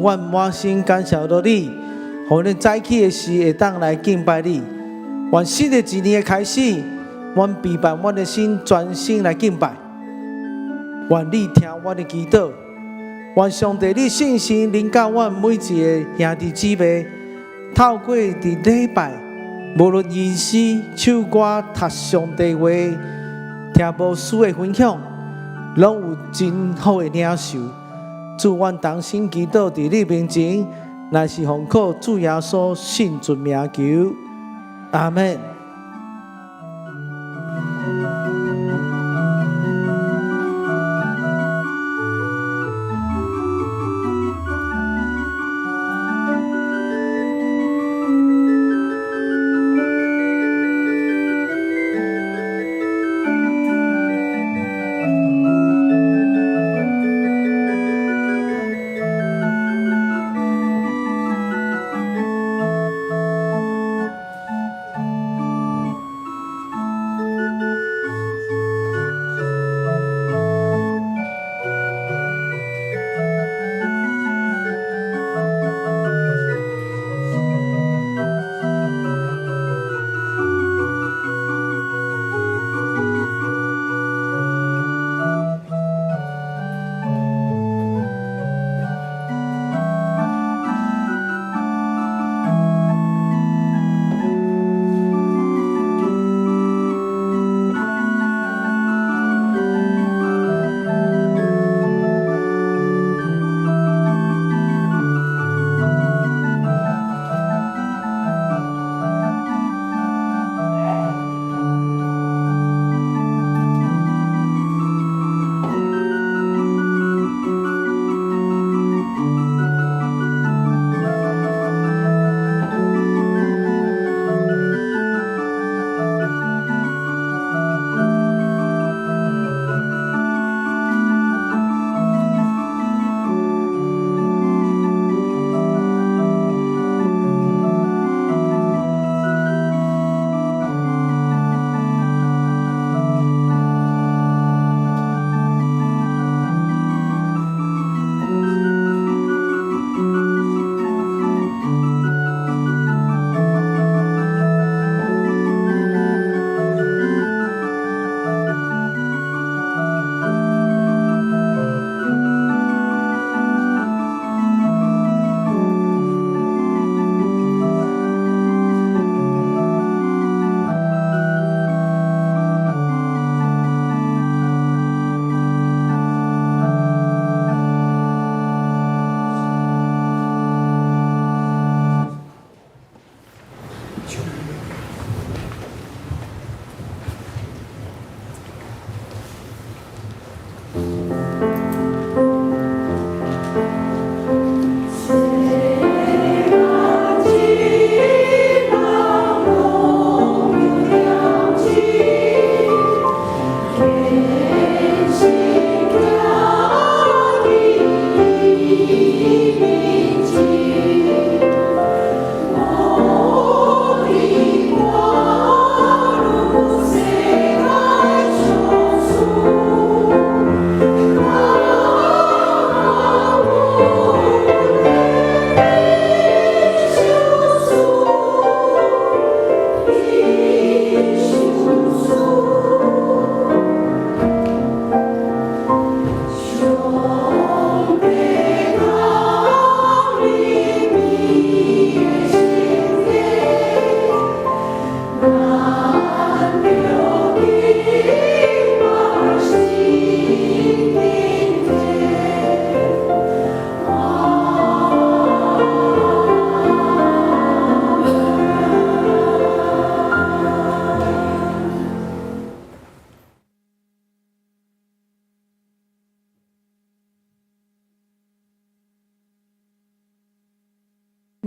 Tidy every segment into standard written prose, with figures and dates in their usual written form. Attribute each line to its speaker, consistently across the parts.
Speaker 1: 阮滿心感謝著你，予阮早起的時會當來敬拜你。願新的一年的開始，阮備辦阮的心，專心來敬拜。願你聽阮的祈禱，願上帝你聖神臨到阮每一个兄弟姊妹，透過佇禮拜，無論吟詩、唱歌、讀上帝話、聽牧師的分享，攏有真好的領受。主，阮同心祈禱佇你面前，乃是奉靠主耶穌聖尊名求，阿們。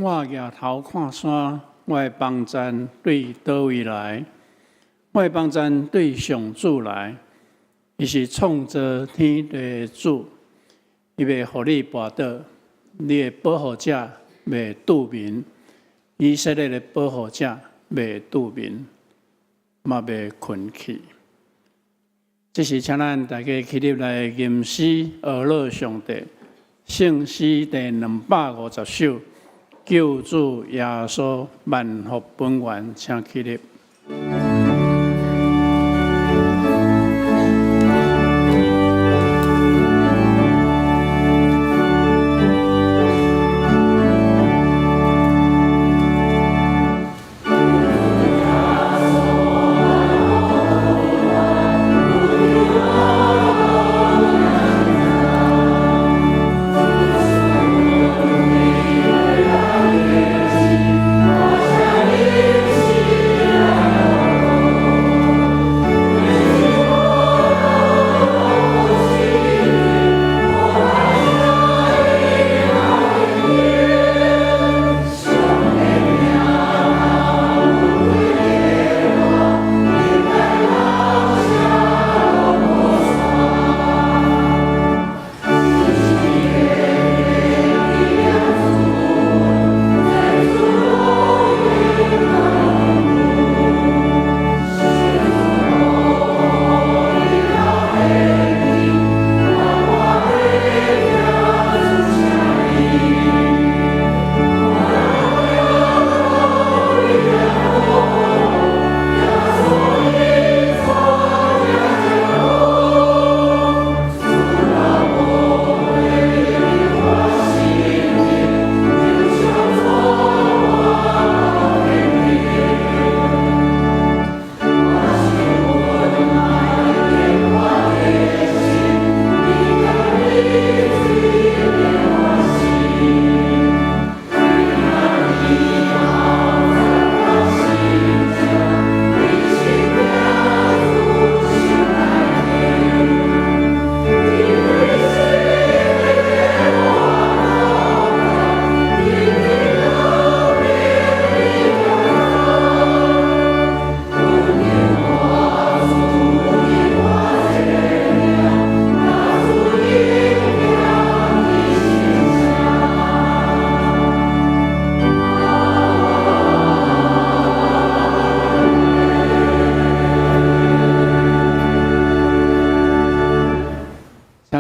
Speaker 2: 我举頭看山，我的幫贊對佗位來？我的幫贊對上主來。伊是創造天地的主，伊袂予你跋倒，你的保護者袂拄眠。以色列的保護者袂拄眠，嘛袂睏去。這是請咱大家起立來吟詩，學樂上帝。聖詩第250首，救主耶穌萬福本源，請起立。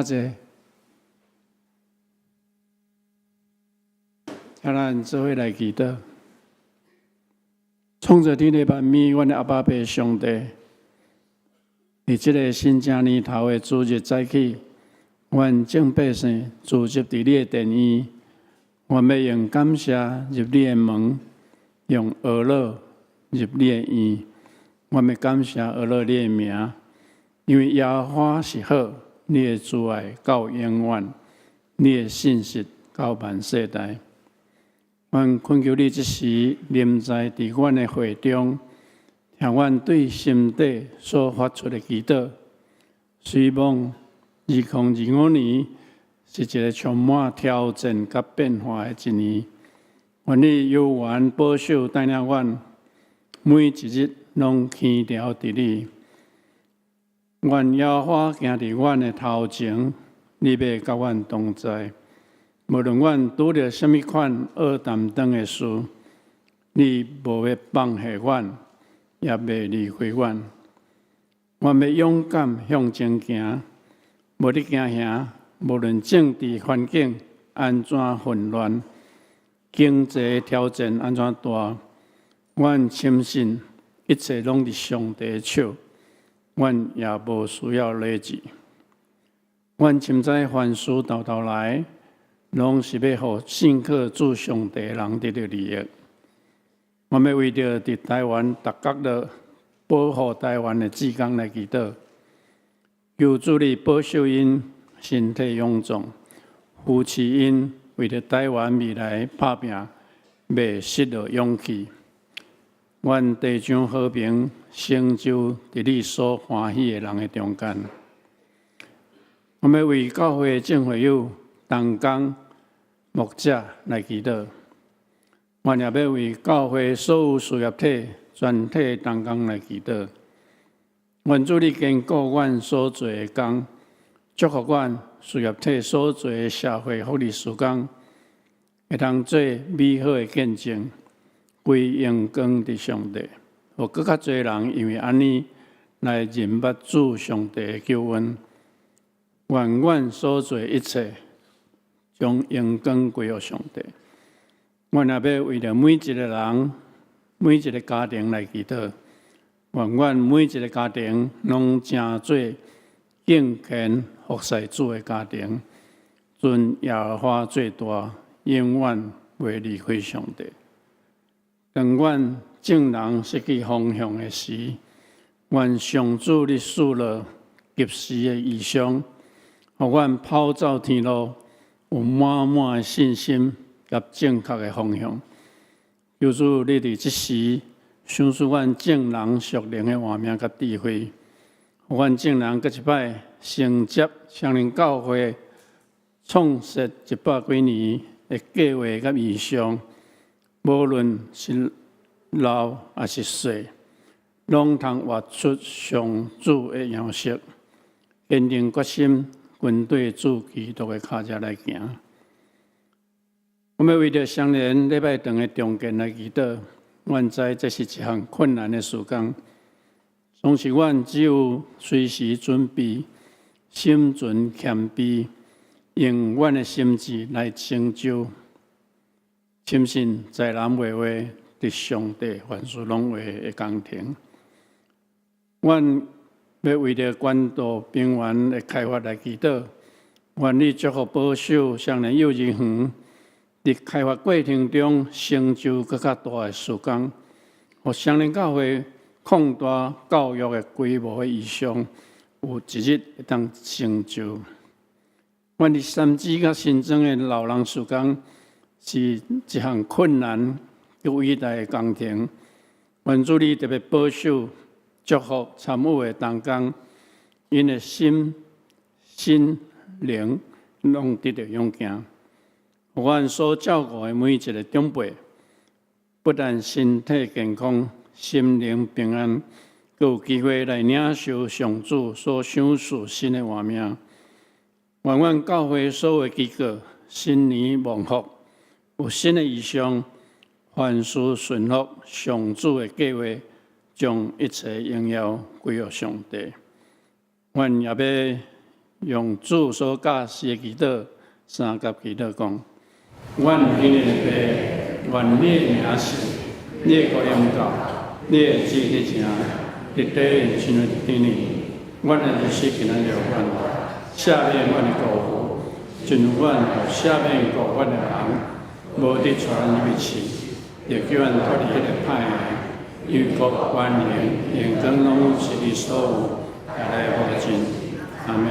Speaker 2: 請坐。請咱做伙來祈禱。創造天地萬物，阮的阿爸父上帝，佇這个新正年頭的主日早起，阮眾百姓聚集佇你的殿院，阮欲用感謝入你的門，用呵咾入你的院。阮欲感謝呵咾你的名，因為耶和華是好，你的慈愛到永遠，你的信實到萬世代。阮懇求你這時臨在佇阮的會中，聽阮對心底所發出的祈禱。雖罔2025年是一个充滿挑戰佮變化的一年，願你猶原保守帶領阮，每一日攏牽牢佇你。願耶和華行佇阮的頭前，你欲佮阮同在。無論阮拄著啥物款惡擔當的事，你無欲放棄阮，也袂離開阮。阮欲勇敢向前行，無咧驚嚇。無論政治環境按怎混亂，經濟挑戰按怎大，阮深信一切攏佇上帝的手，阮也無需要理智。阮深知凡事到頭來，攏是欲予信靠主上帝的人得著利益。阮欲為著佇台灣逐角落保護台灣的志工來祈禱，求主你保守𪜶身體勇壯，扶持𪜶為著台灣未來拍拚，袂失落勇氣。願地將和平成就佇你所歡喜的人的中間。阮欲為教會的眾會友、同工、牧者來祈禱。阮也欲為教會所有事業體、全體同工來祈禱。願主你堅固阮所做的工，祝福阮事業體所做的社會福利事工，會當做美好的見證，歸榮光佇上帝。予閣較濟人因為按呢來認捌主上帝的救恩。願阮所做一切，將榮光歸予上帝。阮也欲為著每一个人、每一个家庭來祈禱，願阮每一个家庭攏成做敬虔服侍主的家庭，尊耶和華做大，永遠袂離開上帝。當阮眾人失去方向的時，願上主你賜落及時的異象，予阮跑走天路有滿滿的信心佮正確的方向。求主你佇這時賞賜阮眾人屬靈的活命佮智慧，予阮眾人閣一擺承接雙連教會創設一百幾年的計劃佮異象，無論是老抑是細，攏通活出上主的樣式，堅定決心跟綴主基督的跤跡來行。我們為著雙連禮拜堂的重建來祈禱，阮知這是一項困難的事工，總是阮只有隨時準備，心存謙卑，用阮的心志來成就，深信在人袂話，佇上帝凡事攏會的工程。阮欲為著關渡平原的開發來祈禱，願你祝福保守雙連幼兒園佇開發過程中成就閣較大的事工，予雙連教會擴大教育的規模的異象，有一日會當成就。阮佇三芝佮新莊的老人事工是一項困難閣偉大的工程，願主你特別保守、祝福參與的同工，𪜶的心、身、靈攏得著勇健。予阮所照顧的每一个長輩，不但身體健康、心靈平安，閣有機會來領受上主所賞賜新的活命。願阮教會所有機構新年蒙福，有新的異象，凡事順服上主的計劃，將一切榮耀歸予上帝。阮也欲用主所教示的祈禱，相佮祈禱講：阮天的父，願你的名聖，你的國臨到，你的旨意行，佇地親像佇天頂。阮的日食今仔日予阮，赦免阮的過犯，正如阮赦免過犯的人，無得帶阮入去試，著救阮脫離彼個歹的。因為國權榮榮光攏是你所有，來來無盡。阿們。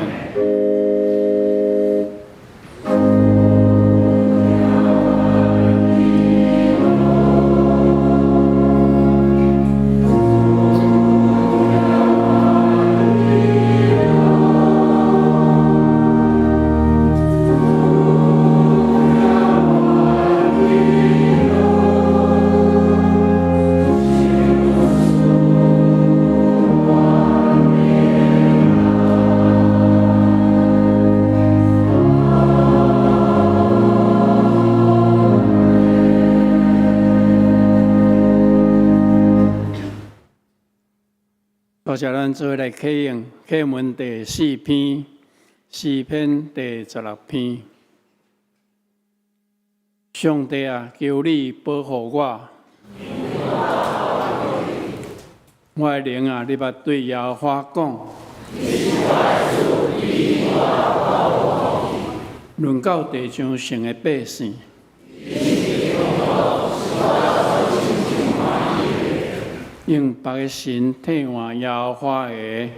Speaker 2: 多謝咱做伙來啟用課文第四篇，詩篇第十六篇。上帝啊，求你保護我。我的靈啊，你捌對耶和華講。論到地上聖的百姓。用別个神替換耶和華的，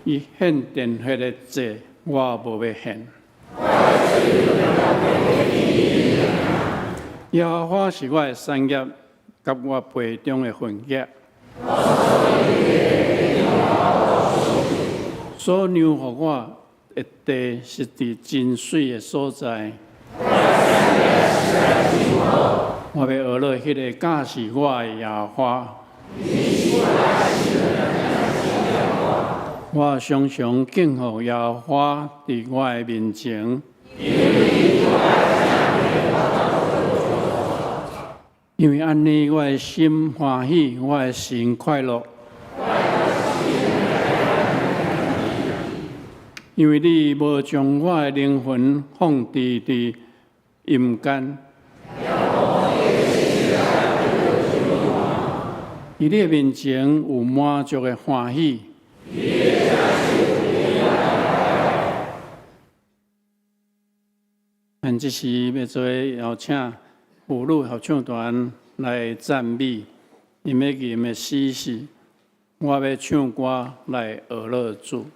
Speaker 2: 伊獻奠血的祭，我無欲獻。耶和華是我的產業，佮我杯中的分額。所讓予我的地是佇真水的所在。我欲學落彼个教示我的耶和華。我常常敬候耶和華佇我的面前。因為按呢，我的心歡喜，我的神快樂。因為你無將我的靈魂放置佇陰間。佇你的面前有滿足的歡喜。咱這時欲做邀請婦女合唱團來讚美，𪜶欲吟的詩是：我欲唱歌來學樂主。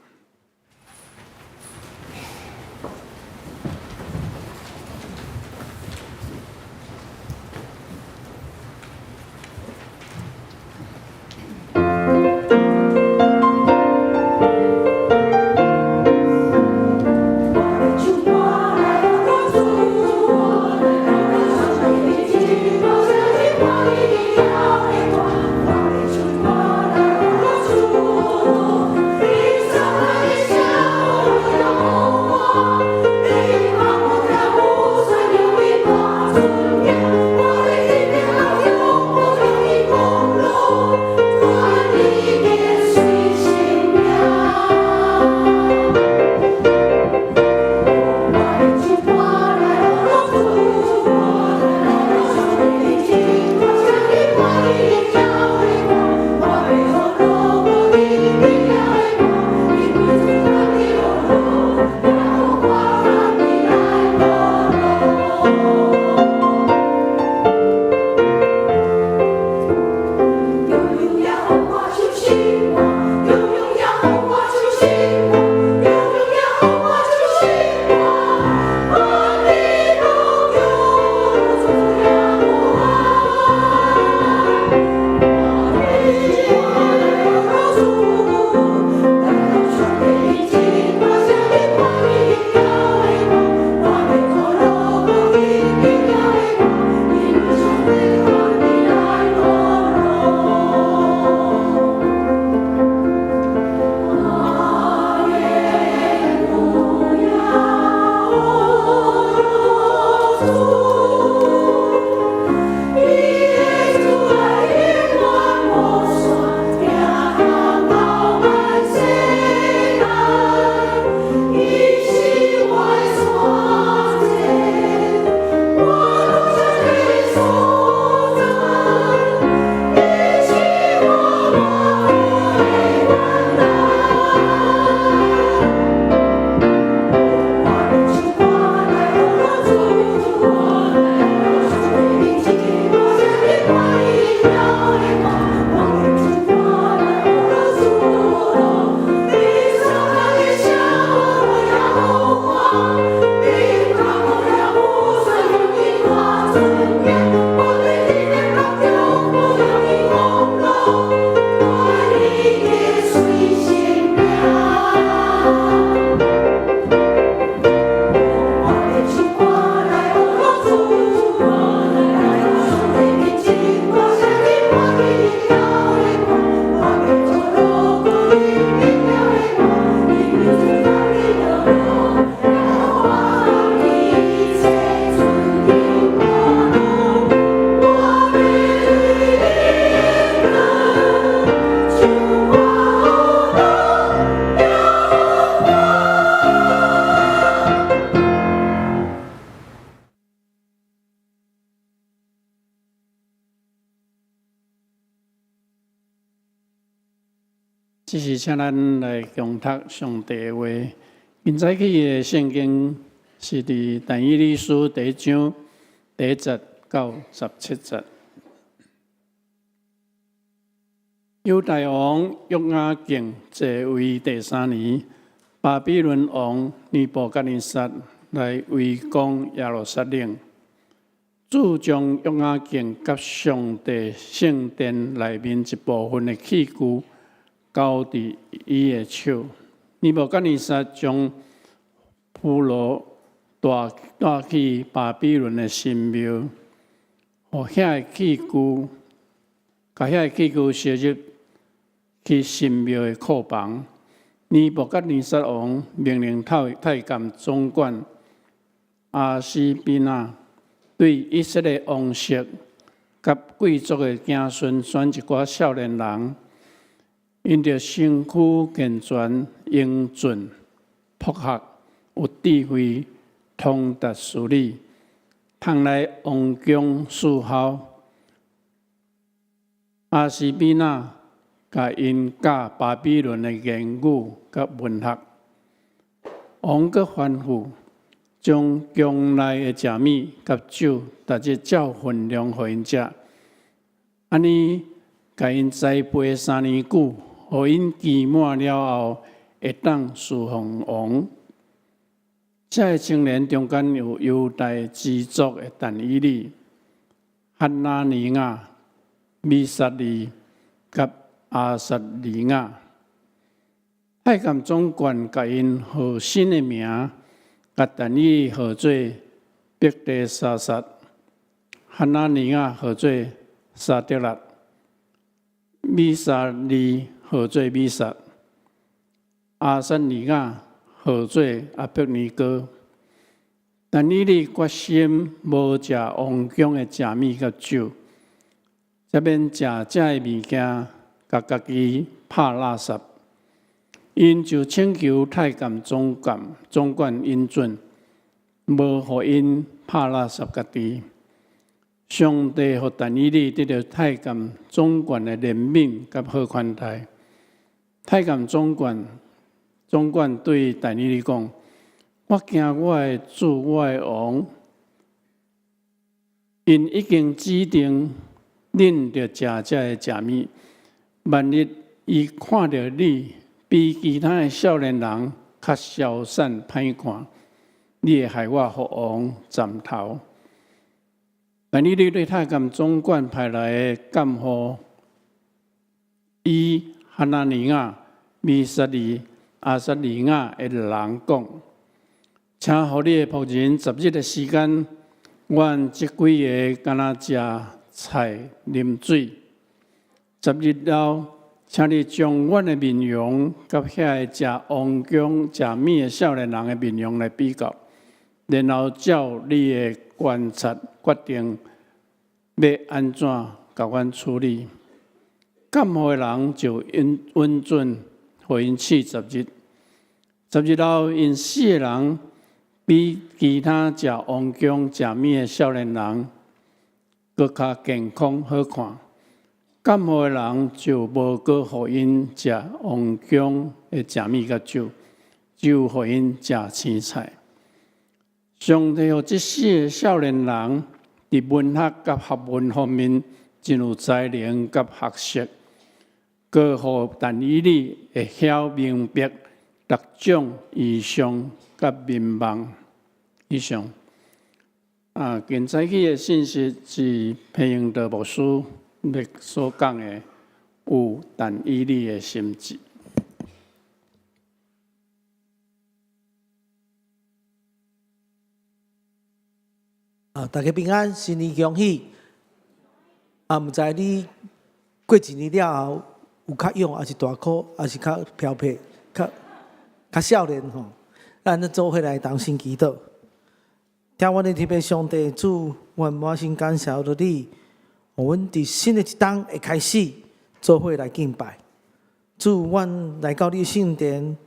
Speaker 2: 這時請咱來共讀上帝的話。今早起的聖經是佇但以理書第一章第一節到十七節。猶大王約雅敬在位第三年，巴比倫王尼布甲尼撒來圍攻耶路撒冷，主將約雅敬佮上帝聖殿內面一部分的器具交佇伊的手。尼布甲尼撒將俘虜帶帶去巴比倫的神廟，予遐个器具，共遐個器具收入去神廟的庫房。尼布甲尼撒王命令太太監總管阿斯比納對以色列王室佮貴族的子孫選一寡少年人，𪜶著身軀健全、英俊，博學，有智慧，通達事理，通來王宮侍候。亞斯比納共𪜶教巴比倫的言語佮文學。王閣吩咐，將宮內的食物佮酒，逐日照份量予𪜶食。按呢，共𪜶栽培3年久，予𪜶期滿了後，會當侍奉王。這个青年中間有猶大支族的但以理、哈拿尼雅、米煞耳佮亞撒利雅。太監總管共𪜶號新的名，共但以理號做伯特沙撒，哈拿尼雅號做沙得辣，米煞耳號做米煞，亞撒利雅號做亞伯尼歌。但以理決心無食王宮的食物佮酒，才免食這个物件，共家己拍垃圾。𪜶就請求太監總管允准，無予𪜶拍垃圾家己。上帝予但以理得著太監總管的憐憫佮好款待。太監總管對但以理講：我驚我的主，我的王，𪜶已經指定恁著食這个食物。萬一伊看著你比其他的少年人較痟散歹看，你會害我予王斬頭。但以理對太監總管派來的幹部，以哈拿尼雅、米煞耳、亞撒利雅的人講：請予你的僕人10日的時間，阮這幾个干焦食菜啉水。十日後，請你將阮的面容佮遐個食王宮食物的少年人的面容來比較，然後照你的觀察決定欲按怎共阮處理。幹部的人就允准，予𪜶試十日。十日後，𪜶四个人比其他食王宮食物的少年人閣較健康好看。幹部的人就無閣予𪜶食王宮的食物佮酒，只有予𪜶食青菜。上帝予這四个少年人佇文學佮學問方面真有才能佮學識，閣予但以理會曉明白逐種異象佮眠夢。以上。今早起的信息是裴英德牧師所講的有但以理的心志。
Speaker 1: 啊，大家平安，新年恭喜！啊，毋知你過一年了後有較勇，抑是大箍，抑是較飄撇，較較少年吼？咱做伙來同心祈禱。疼阮的天父上帝主，阮滿心感謝著你，予阮佇新的一冬會開始做伙來敬拜。主，阮來到你聖殿，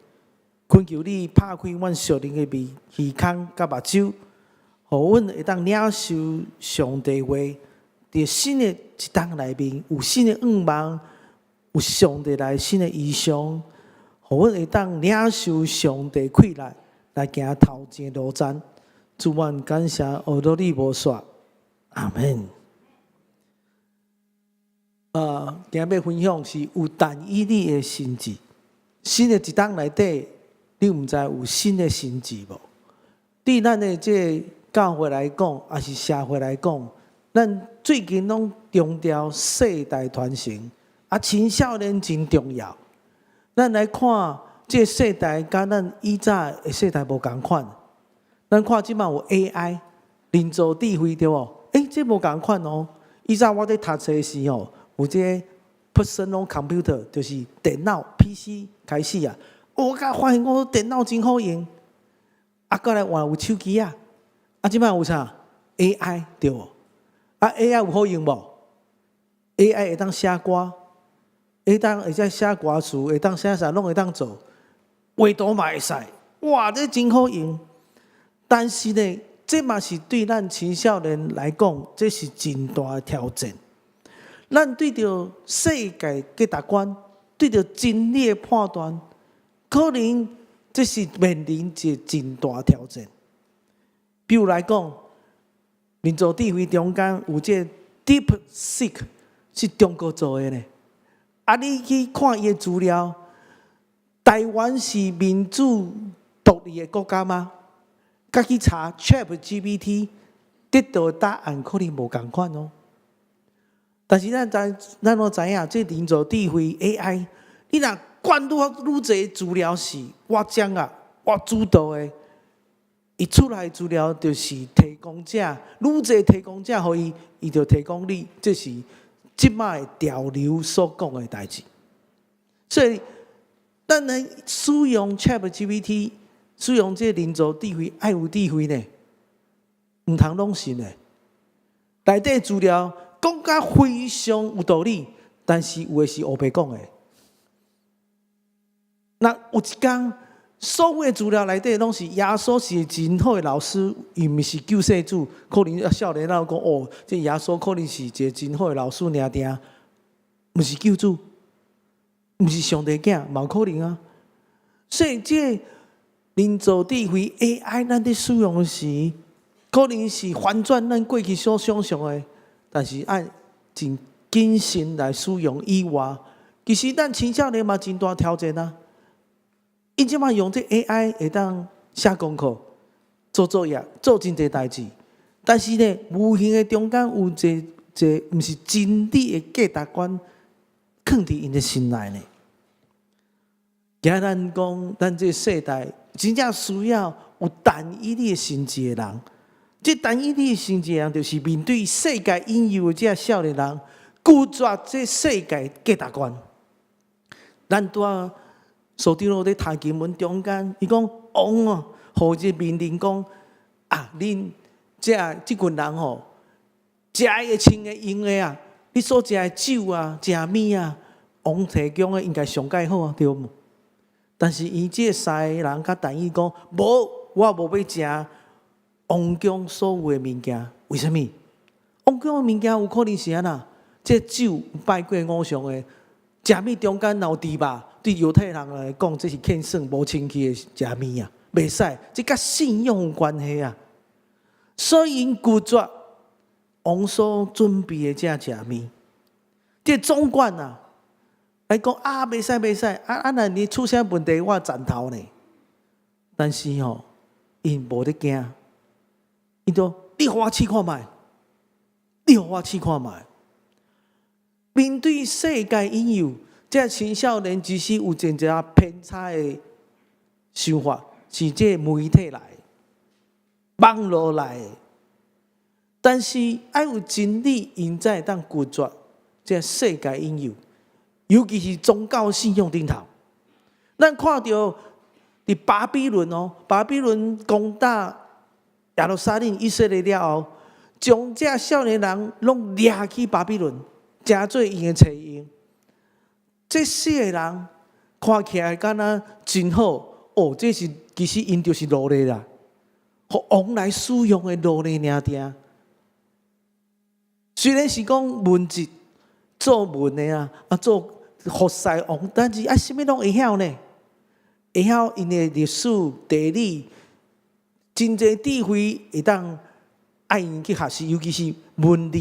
Speaker 1: 懇求你拍開阮屬靈的耳孔佮目睭，予阮會當領受上帝話。佇新的一冬內面，有新的願望，有上帝來新的異象，予阮會當領受上帝氣力來行頭前的路程。主，阮感謝阿羅你無煞，阿門。今日欲分享是有但以理的心志。新的一冬內底，你毋知有新的心志無？對咱的這个教會來講，抑是社會來講，咱最近攏強調世代傳承，啊，青少年真重要。咱來看這个世代，佮咱以早的世代無仝款。咱看這馬有 AI 人造智慧對無？欸，這無仝款哦。以早我佇讀冊時吼，有這个 personal computer，就是電腦 PC 開始啊。我才發現講電腦真好用。啊，閣來換有手機啊。啊，這馬有啥 AI 對無？啊，AI 有好用無？AI 會當寫歌，會當會使寫歌詞，會當寫啥攏會當做，畫圖嘛會使。哇，這真好用。但是呢，這嘛是對咱青少年來講，這是真大的挑戰。咱對著世界價值觀，對著真理的判斷，可能這是面臨一個真大挑戰。比如來講，人造智慧中間有這個 DeepSeek 是中國做的呢。啊，你去看伊的資料，台灣是民主獨立的國家嗎？佮去查 ChatGPT 得到的答案可能無仝款哦。但是咱知，咱攏知影，這人造智慧 AI，你若灌愈愈濟資料是我講啊，我主導的，伊出來資料就是提供者，愈濟提供者予伊，伊就提供你，這是這擺的潮流所講的代誌。所以，咱來使用 ChatGPT，使用這人造智慧，愛有智慧呢，毋通攏信的。內底資料講甲非常有道理，但是有的是烏白講的。那有一工，所有的資料內底攏是耶穌是真好的老師，伊毋是救世主。可能少年人講哦，這耶穌可能是一個真好的老師爾定，毋是救主，毋是上帝囝，嘛有可能啊。所以這人造智慧 AI，咱佇使用時，可能是翻轉咱過去所想象的，但是愛真謹慎來使用以外，其實咱青少年嘛真大挑戰啊。𪜶這擺用這 AI 會當寫功課、做作業、做真濟代誌，但是呢，無形的中間有一個毋是真理的價值觀，囥佇𪜶的心內呢。今仔咱講，咱這個世代真正需要有但以理的心志的人。這但以理的心志的人，就是面對世界引誘的這少年人，拒絕這世界價值觀。咱拄仔所長老佇讀經文中間，伊講王哦，予這命令講啊，恁這群人吼，食的、穿的、用的啊，你所食的酒啊、食物啊，王提供的應該上蓋好啊，對無？但是伊這三个人佮但以理講，無，我無欲食王宮所有的物件。為啥物？王宮的物件有可能是按怎？這酒拜過偶像的，食物中間若有豬肉，對猶太人來講，這是獻算無清氣的食物啊，袂使，這佮信仰有關係啊。所以𪜶拒絕王所準備的這食物。這總管啊，來講啊，袂使袂使，啊啊！若你出啥問題，我斬頭呢。但是吼，𪜶無咧驚，𪜶說你予我試看覓，你予我試看覓。面對世界引誘，這青少年其實有真濟偏差的想法，是這媒體來、網路來的。但是愛有真理，𪜶才會當拒絕這世界引誘，尤其是宗教信仰頂頭。咱看著佇巴比倫哦，巴比倫攻打耶路撒冷以色列了後，將這少年人攏掠去巴比倫，成做𪜶的冊用。這四個人看起來敢若真好哦，這是其實𪜶就是奴隸啦，予王來使用的奴隸爾定。雖然是講文職做文的啊，啊做服侍王，但是啊，啥物攏會曉呢？會曉𪜶的歷史、地理，真濟智慧會當愛𪜶去學習，尤其是文字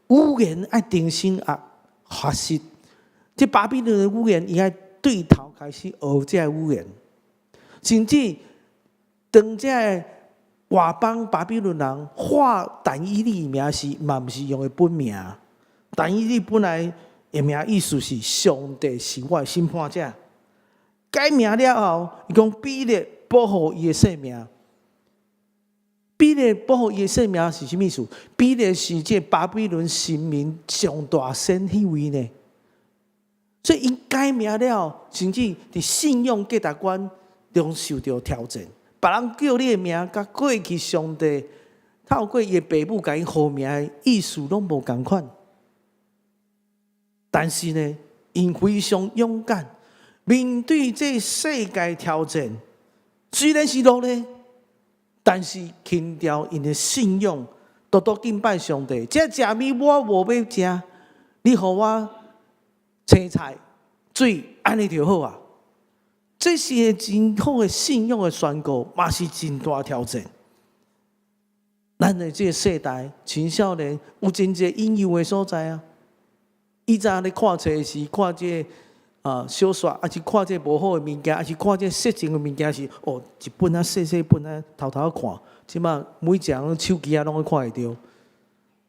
Speaker 1: 語言愛重新學學習。這巴比倫的語言，伊愛對頭開始學這个語言，甚至當這个外邦巴比倫人喊但以理名時，嘛毋是用的本名。但以理本來的名意思是上帝是我的審判者。改名了後，伊講比勒保護伊的性命。比勒保護伊的性命是啥物意思？比勒是這巴比倫神明上大仙彼位呢。所以𪜶改名了，甚至佇信仰價值觀中受著挑戰。別人叫你的名，佮過去上帝透過伊的父母共伊號名的意思攏無仝款。但是呢，𪜶非常勇敢，面對這世界挑戰，雖然是奴隸，但是憑著𪜶的信仰，獨獨敬拜上帝。這食物我無欲食，你予我青菜水，按呢就好啊。這是個真好的信仰的宣告，嘛是真大挑戰。咱的這個世代青少年有真濟引誘的所在啊！以前咧看冊時，看這個小說，抑是看這個無好的物件，抑是看這個色情的物件時，哦，一本啊細細本啊，偷偷看。這馬每一人手機啊攏會看會著。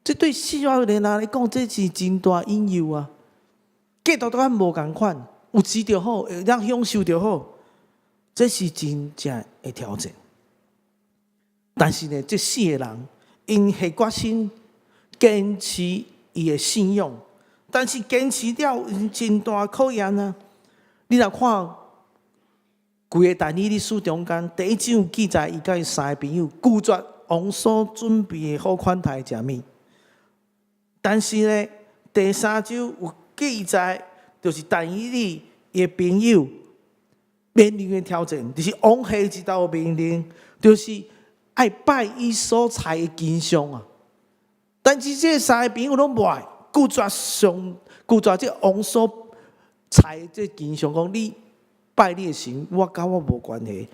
Speaker 1: 這對少年人來講，這是真大引誘啊！價值觀無仝款，有錢就好，會當享受就好，這是真正的挑戰。但是呢，這四個人𪜶下決心堅持伊的信仰，但是堅持了真大考驗啊！你若看規個但以理書中間，第一章記載伊佮伊三个朋友拒絕王所準備的好款待食物，但是呢，第三章有記載，就是但以理伊的朋友面臨的挑戰，就是王下一道命令，就是愛拜伊所裁的金像啊！但是這三个朋友攏無愛，拒絕這王所裁這金像，講你拜你的神，我佮我無關係。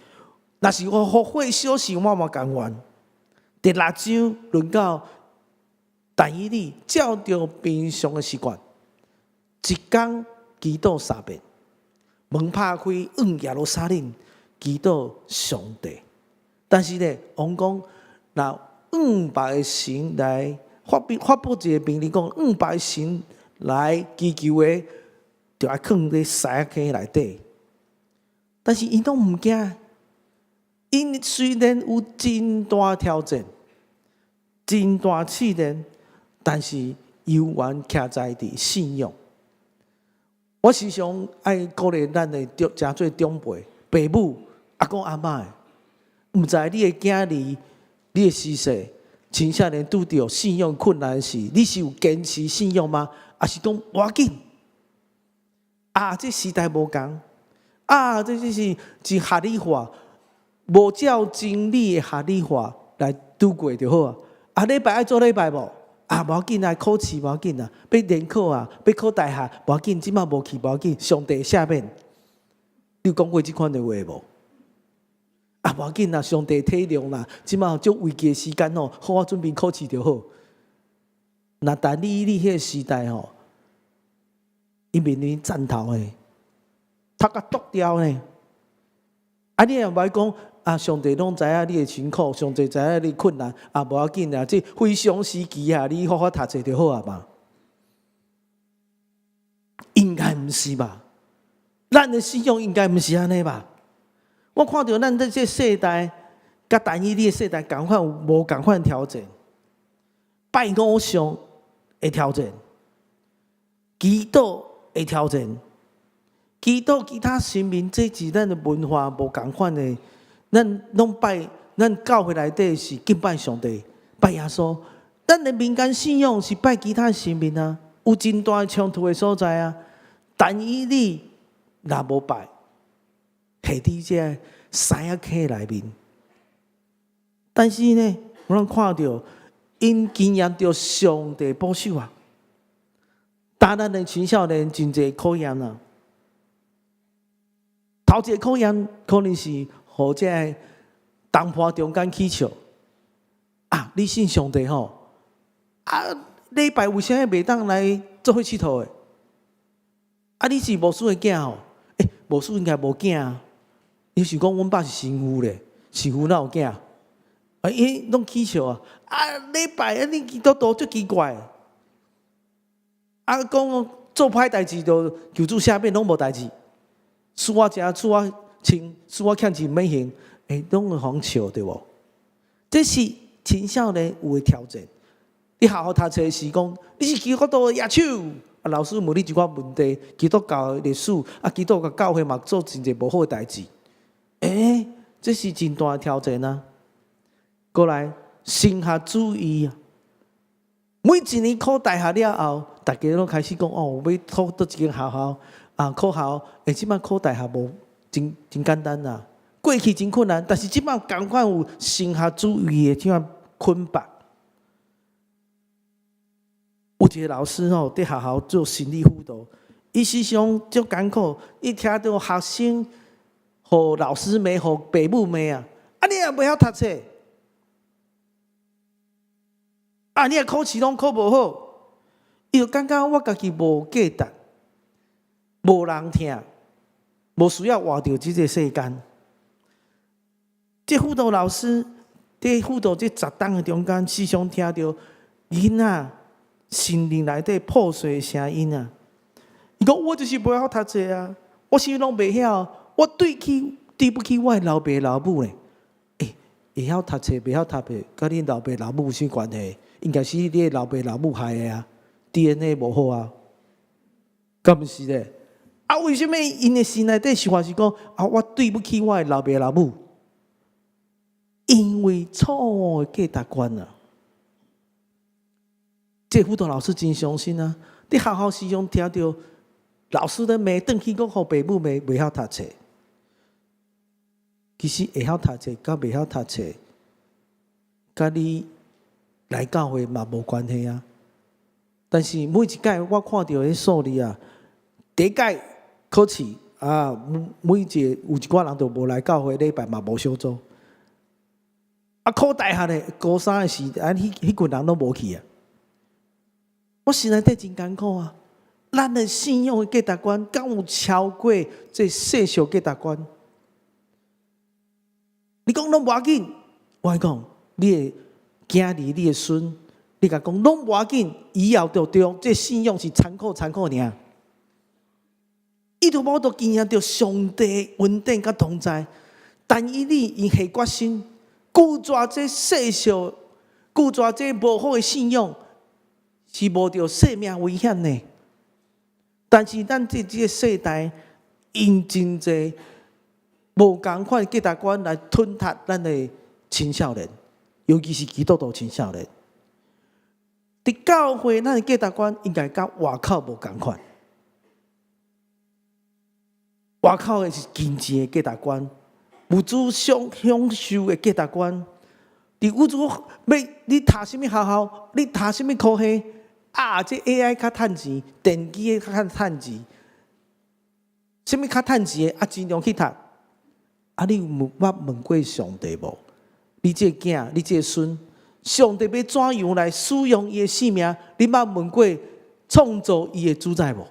Speaker 1: 若是我予火燒死，我嘛甘願。第六章輪到但以理照著平常的習慣，一工祈禱三遍，門拍開往耶路撒冷祈禱上帝。但是呢，王講，若向別的神來發布一個命令，講向別的神來祈求的，就愛囥佇獅仔坑內底。但是𪜶攏毋驚，𪜶雖然有真大挑戰、真大試煉，但是猶原徛在佇信仰。我時常愛鼓勵咱的誠濟長輩、爸母、阿公阿嬤的，毋知你的囝兒、你的婿婿、青少年拄著信仰困難時，你是有堅持信仰嗎？抑是講無要緊？啊，這時代無仝，啊，這這是真合理化，無照真理的合理化來度過就好啊。啊，禮拜愛做禮拜無？啊，無要緊啊，考試無要緊啊，欲聯考啊，欲考大學無要緊，這馬無去無要緊，上帝赦免。你有講過這款的話無？啊，無要緊啊，上帝體諒啦，這馬足危機的時間哦，好好準備考試就好。若但以理彼個時代吼，伊面臨戰頭的，頭殼剁掉呢。啊，你也無愛講啊，上帝攏知影你的辛苦，上帝知影你困難，啊，無要緊啊，這非常時期啊，你好好讀冊就好啊嘛。應該毋是吧？咱的信仰應該毋是按呢吧？我看著咱這這世代，佮但以理的世代仝款無仝款挑戰，拜偶像的挑戰，祈禱的挑戰，祈禱其他神明，這是咱的文化無仝款的。咱攏拜，咱教會內底是敬拜上帝，拜耶穌。咱的民間信仰是拜其他神明啊，有真大衝突的所在啊。但以理若無拜，下佇這獅仔坑內面。但是呢，我攏看著𪜶經驗著上帝保守啊。當咱的青少年真濟考驗啊。頭一個考驗可能是予這個同伴中間起笑啊！你信上帝吼？啊，禮拜為啥物袂當來做伙𨑨迌的？啊，你是牧師的囝吼？欸，牧師應該無囝啊。你想講阮爸是神父咧，神父哪有囝？啊，伊攏起笑啊！啊，禮拜啊，你基督徒足奇怪。啊，講做歹代誌就求主赦免，攏無代誌。輸我食，輸我穿，輸我欠錢免還，欸，攏會予笑對無？這是青少年有的挑戰。你學校讀冊時講，你是基督徒的舉手。啊，老師問你一寡問題，基督教的歷史，啊，基督教教會嘛做真濟無好的代誌。欸，這是真大的挑戰啊！過來，神學主義啊，每一年考大學了後，大家攏開始講哦，欲考佗一間學校啊，考校，欸，這擺考大學無真真簡單啊，過去真困難，但是這擺仝款有神學主義的這款捆綁。有一個老師吼，佇學校做心理輔導，伊時常足艱苦，伊聽著學生予老師罵，予爸母罵啊，啊你也袂曉讀冊，啊你也考試攏考無好，伊就感覺我家己無價值，無人疼，無需要活佇這個世間。這輔導老師佇輔導這10冬的中間，時常聽著囡仔心靈內底破碎的聲音啊！伊講我就是袂曉讀冊啊，我啥物攏袂曉，我對不起我的老爸老母咧。欸，會曉讀冊，袂曉讀冊，佮恁老爸老母有啥關係？應該是你的老爸老母害的啊，DNA 無好啊，敢毋是咧？啊，為啥物𪜶的心內底想法是講啊？我對不起我的老爸老母，因為錯誤的價值觀啊！這輔導老師真傷心啊！佇學校時常聽著老師咧罵，轉去閣予爸母罵，袂曉讀冊。其實會曉讀冊佮袂曉讀冊，佮你來教會嘛無關係啊。但是每一屆我看著彼數字啊，第一屆考試啊，每一個有一寡人就無來教會禮拜嘛無小組。啊，考大學咧，高三的時，啊，彼彼群人攏無去啊。我心內底真艱苦啊！咱的信仰的價值觀，敢有超過這世俗價值觀？你講攏無要緊，我講你的囝兒、你的孫，你共講攏無要緊，以後就對，這信仰是參考參考爾。伊就無都經驗著上帝恩典佮同在，但以理𪜶下決心拒絕這世俗，拒絕這無好的信仰，是冒著性命危險的。但是咱這個世代，用真濟無仝款的價值觀來吞噬咱的青少年，尤其是基督徒青少年。佇教會，咱的價值觀應該佮外口無仝款。外口的是金錢的價值觀，物質享受的價值觀。佇物質欲你讀啥物學校，你讀啥物科系啊？這 AI 較趁錢，電機的較趁錢，啥物較趁錢的啊？盡量去讀。啊！你有捌問過上帝無？你這個囝，你這個孫，上帝欲怎樣來使用伊的性命？你捌問過創造伊的主宰無？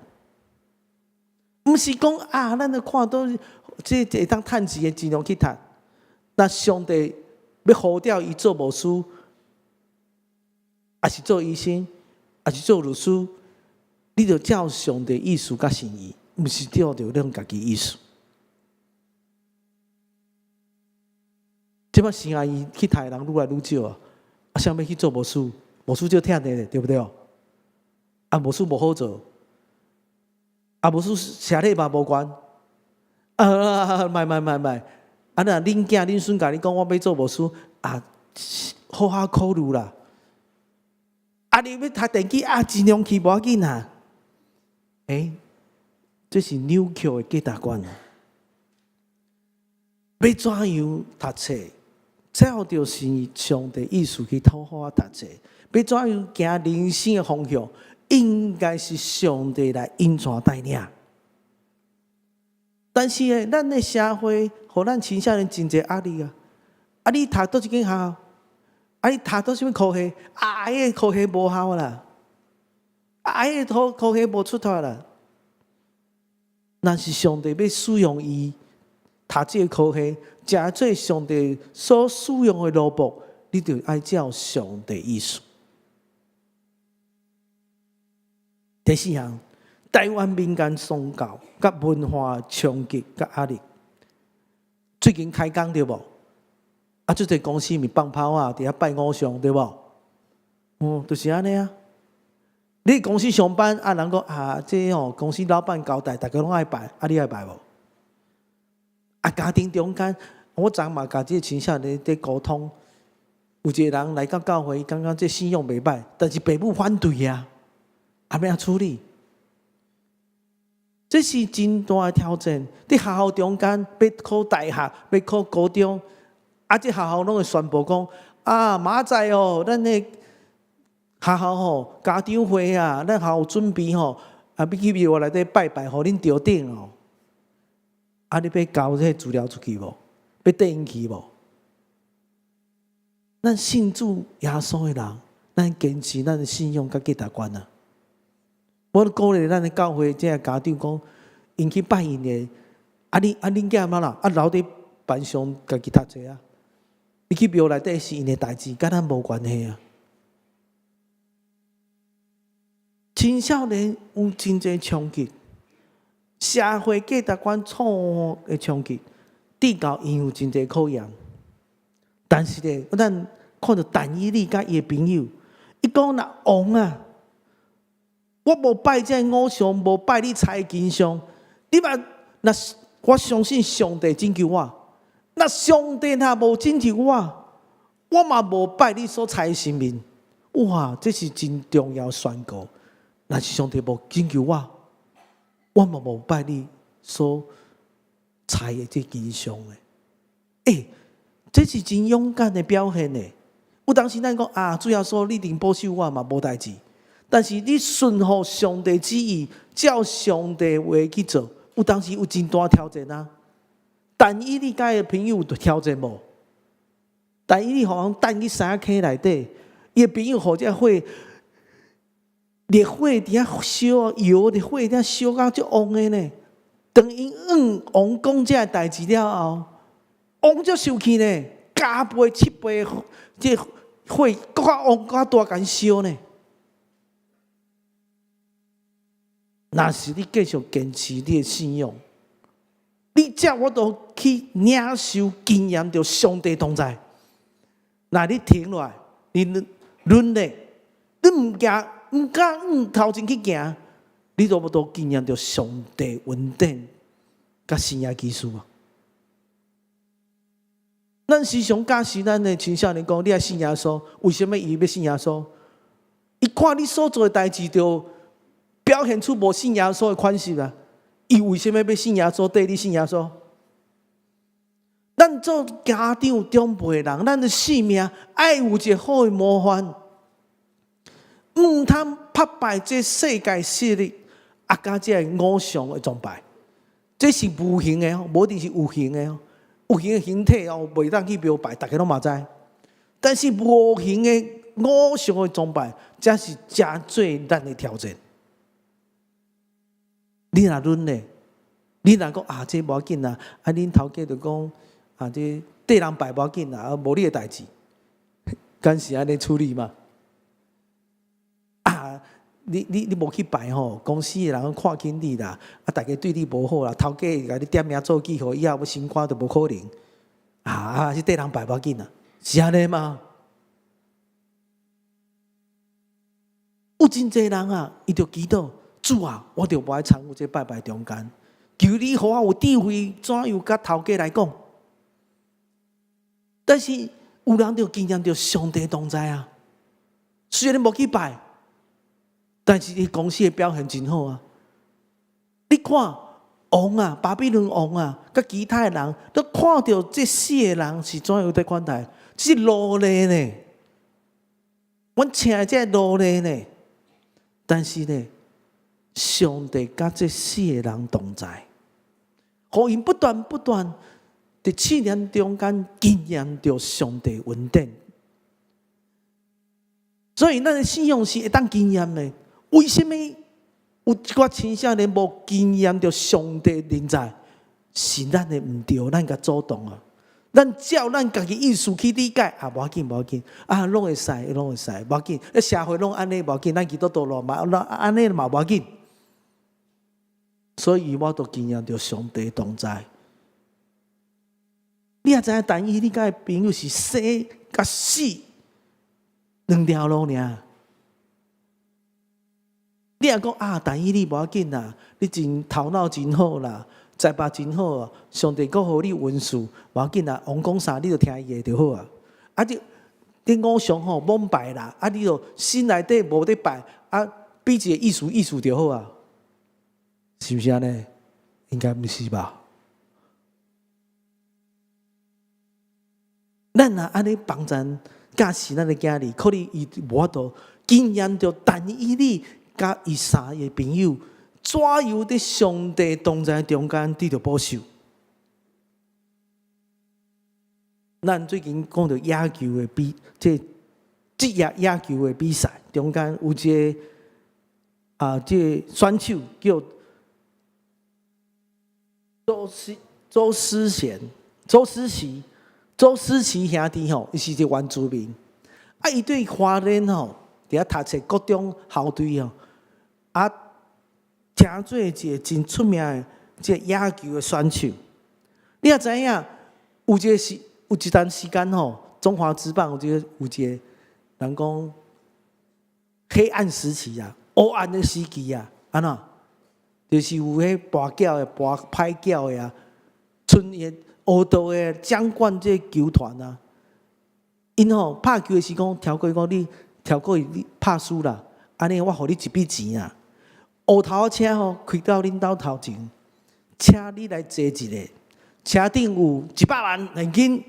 Speaker 1: 毋是講啊，咱著看著這會當趁錢的，盡量去讀。那上帝欲呼召伊做牧師，抑是做醫生，抑是做律師，你著照上帝意思佮心意，毋是照著恁家己意思。這擺神學院去讀的人愈來愈少啊！啊，啥欲去做牧師？牧師足疼的咧，對毋對？啊，牧師無好做，啊，牧師社禮嘛無懸。啊，莫莫莫莫！啊，若恁囝恁孫共你講，我欲做牧師啊，好好考慮啦。啊，你欲讀電機啊，盡量去無要緊啊。欸，這是扭曲的價值觀。欲怎樣讀冊，照著是上帝意思去討好讀冊。欲怎樣行人生的方向，應該是上帝來引導帶領。但是呢，咱的社會，予咱青少年真濟壓力啊！啊，你讀佗一間學校？啊，你讀佗啥物科系？啊，彼個科系無效啦！啊，彼個科系無出頭啦！若是上帝欲使用伊讀這個科系，成做上帝所使用的奴僕，你就愛照上帝意思。第四項，台灣民間宗教佮文化衝擊佮壓力。最近開工對無？啊，足濟公司咪放炮啊，佇遐拜偶像對無？嗯，就是按呢啊。你公司上班啊，人講啊，這吼公司老闆交代，逐家攏愛拜，啊，你愛拜無？啊，家庭中間，我昨嘛共這個青少年佇溝通，有一個人來到教會，感覺這信仰袂歹，但是爸母反對啊，啊，欲按怎處理？這是真大的挑戰。佇學校中間，欲考大學，欲考高中，啊，這學校攏會宣布講：啊，明仔載哦，咱的學校吼家長會啊，咱學校準備吼，啊，欲去廟內底拜拜，予恁著等哦。啊，你欲交這個資料出去無？欲綴𪜶去無？咱信主耶穌的人，咱堅持咱的信仰佮價值觀啊！我鼓勵咱的教會這个家長講，𪜶去拜𪜶的，啊你啊恁囝嘛啦，啊留佇班上家己讀冊啊。你去廟內底是𪜶的代誌，佮咱無關係啊。青少年有真濟衝擊，社會價值觀錯誤的衝擊，致到𪜶有真濟考驗。但是咧，咱看著但以理佮伊的朋友，伊講若王啊，我無拜這个偶像，無拜你猜金像，你嘛若我相信上帝拯救我，若上帝若無拯救我，我嘛無拜你所猜的神明。哇，這是真重要宣告。若是上帝無拯救我，我嘛無拜你所猜的這金像的。欸，這是真勇敢的表現呢。有當時咱講啊，主耶穌你一定保守我嘛，無代誌。但是你順服上帝旨意，照上帝話去做，有當時有真大挑戰啊。但以理佮伊的朋友有挑戰無？但以理予人擲去山坑內底，伊的朋友予這火烈火佇遐燒，油佇火佇遐燒甲足旺的呢。當𪜶向王講這个代誌了後，王足生氣呢，加倍七倍，這火閣較旺、閣較大共燒呢。若是你繼續堅持你的信仰，你才有法度去領受經驗著上帝同在。若你停落來，你軟咧，你毋行，毋敢向頭前去行，你都無法度經驗著上帝恩典佮神蹟奇事啊！咱時常教示咱的青少年講，你愛信耶穌，為啥物伊欲信耶穌？伊看你所做的代誌，就表現出無信耶穌的款式啊！伊為啥物欲信耶穌？綴你信耶穌？咱做家長長輩的人，咱的性命愛有一個好的模範，毋通拍敗這世界勢力，啊，佮這个偶像的崇拜，這是無形的，無一定是有形的哦。有形的形體哦，袂當去廟拜，逐家攏嘛知。但是無形的偶像的崇拜，才是誠濟咱的挑戰。你若忍咧，你若講啊，這無要緊啦，啊，恁頭家就講啊，這綴人拜無要緊啦，啊，無你的代誌，敢是按呢處理嗎？啊，你無去拜吼，公司的人看輕你啦，啊，逐家對你無好啦，頭家會共你點名做記號，以後欲升官都無可能。啊啊，是綴人拜無要緊啦，是按呢嗎？有真濟人啊，伊就祈禱。主啊，我就無愛參與這拜拜中間，求你予我有智慧，怎樣佮頭家來講？但是有人就經驗著上帝同在啊，雖然無去拜，但是伊公司的表現真好啊。你看王啊，巴比倫王啊，佮其他的人都看著這四個人是怎樣佇款待，這是奴隸呢。阮請的這奴隸呢，但是呢，上帝佮這四個人同在，予𪜶不斷不斷佇試煉中間經驗著上帝恩典。所以，咱的信仰是會當經驗的。為啥物有一寡青少年無經驗著上帝臨在？是咱的毋對，咱共阻擋啊！咱照咱家己意思去理解啊，無要緊，無要緊啊，攏會使，攏會使，無要緊。社會攏按呢，無要緊，咱基督徒咯嘛，按呢嘛無要緊。所以我都經驗著上帝同在。你也知影，但以理佮伊朋友是生佮死兩條路爾。你若講啊，但以理無要緊啦，你真頭腦真好啦，才華真好啊，上帝閣予你恩賜，無要緊啦，王講啥你就聽伊的就好啊。啊，你偶像吼罔拜啦，啊，你就心內底無咧拜，啊，比一個意思意思就好啊。是毋是按呢？應該毋是吧？咱若按呢幫贊教示咱的囝兒，可能伊無法度經驗著但以理佮伊三个朋友，怎樣佇上帝同在中間得著保守。咱最近講著野球的比，這職業野球的比賽中間有一個啊，這個選手叫周思賢、周思齊、周思齊兄弟吼，伊是一個原住民。啊，伊對花蓮吼，佇遐讀冊國中校隊吼，啊，成做一個真出名的這個野球的選手。你也知影，有一個時有一段時間吼，中華職棒有一個人講黑暗時期啊，黑暗的時期啊，按怎？就是有彼跋筊的、跋歹筊的啊，賰伊黑道的掌管這個球團啊。𪜶吼拍球的時講，超過講你超過你拍輸啦，按呢我予你一筆錢啊。烏頭車吼開到恁兜頭前，請你來坐一下，車頂有100萬現金，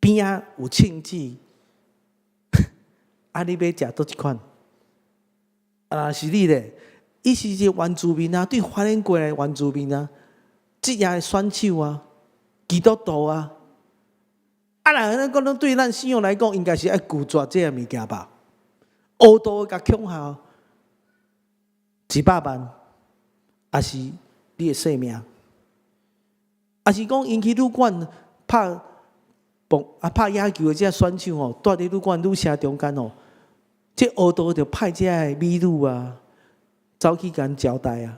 Speaker 1: 邊仔有銃子，啊，你欲食佗一款？啊，是你咧，伊是一個原住民啊，對花蓮過來原住民啊，職業的選手啊，基督徒啊，啊，若咱講對咱信仰來講，應該是愛拒絕這個物件吧？黑道共恐嚇一百萬，抑是你的性命？抑是講𪜶去旅館拍棒啊，拍野球的這選手吼，蹛佇旅館女生中間吼，這黑道就派這个美女啊，走去共𪜶招待啊，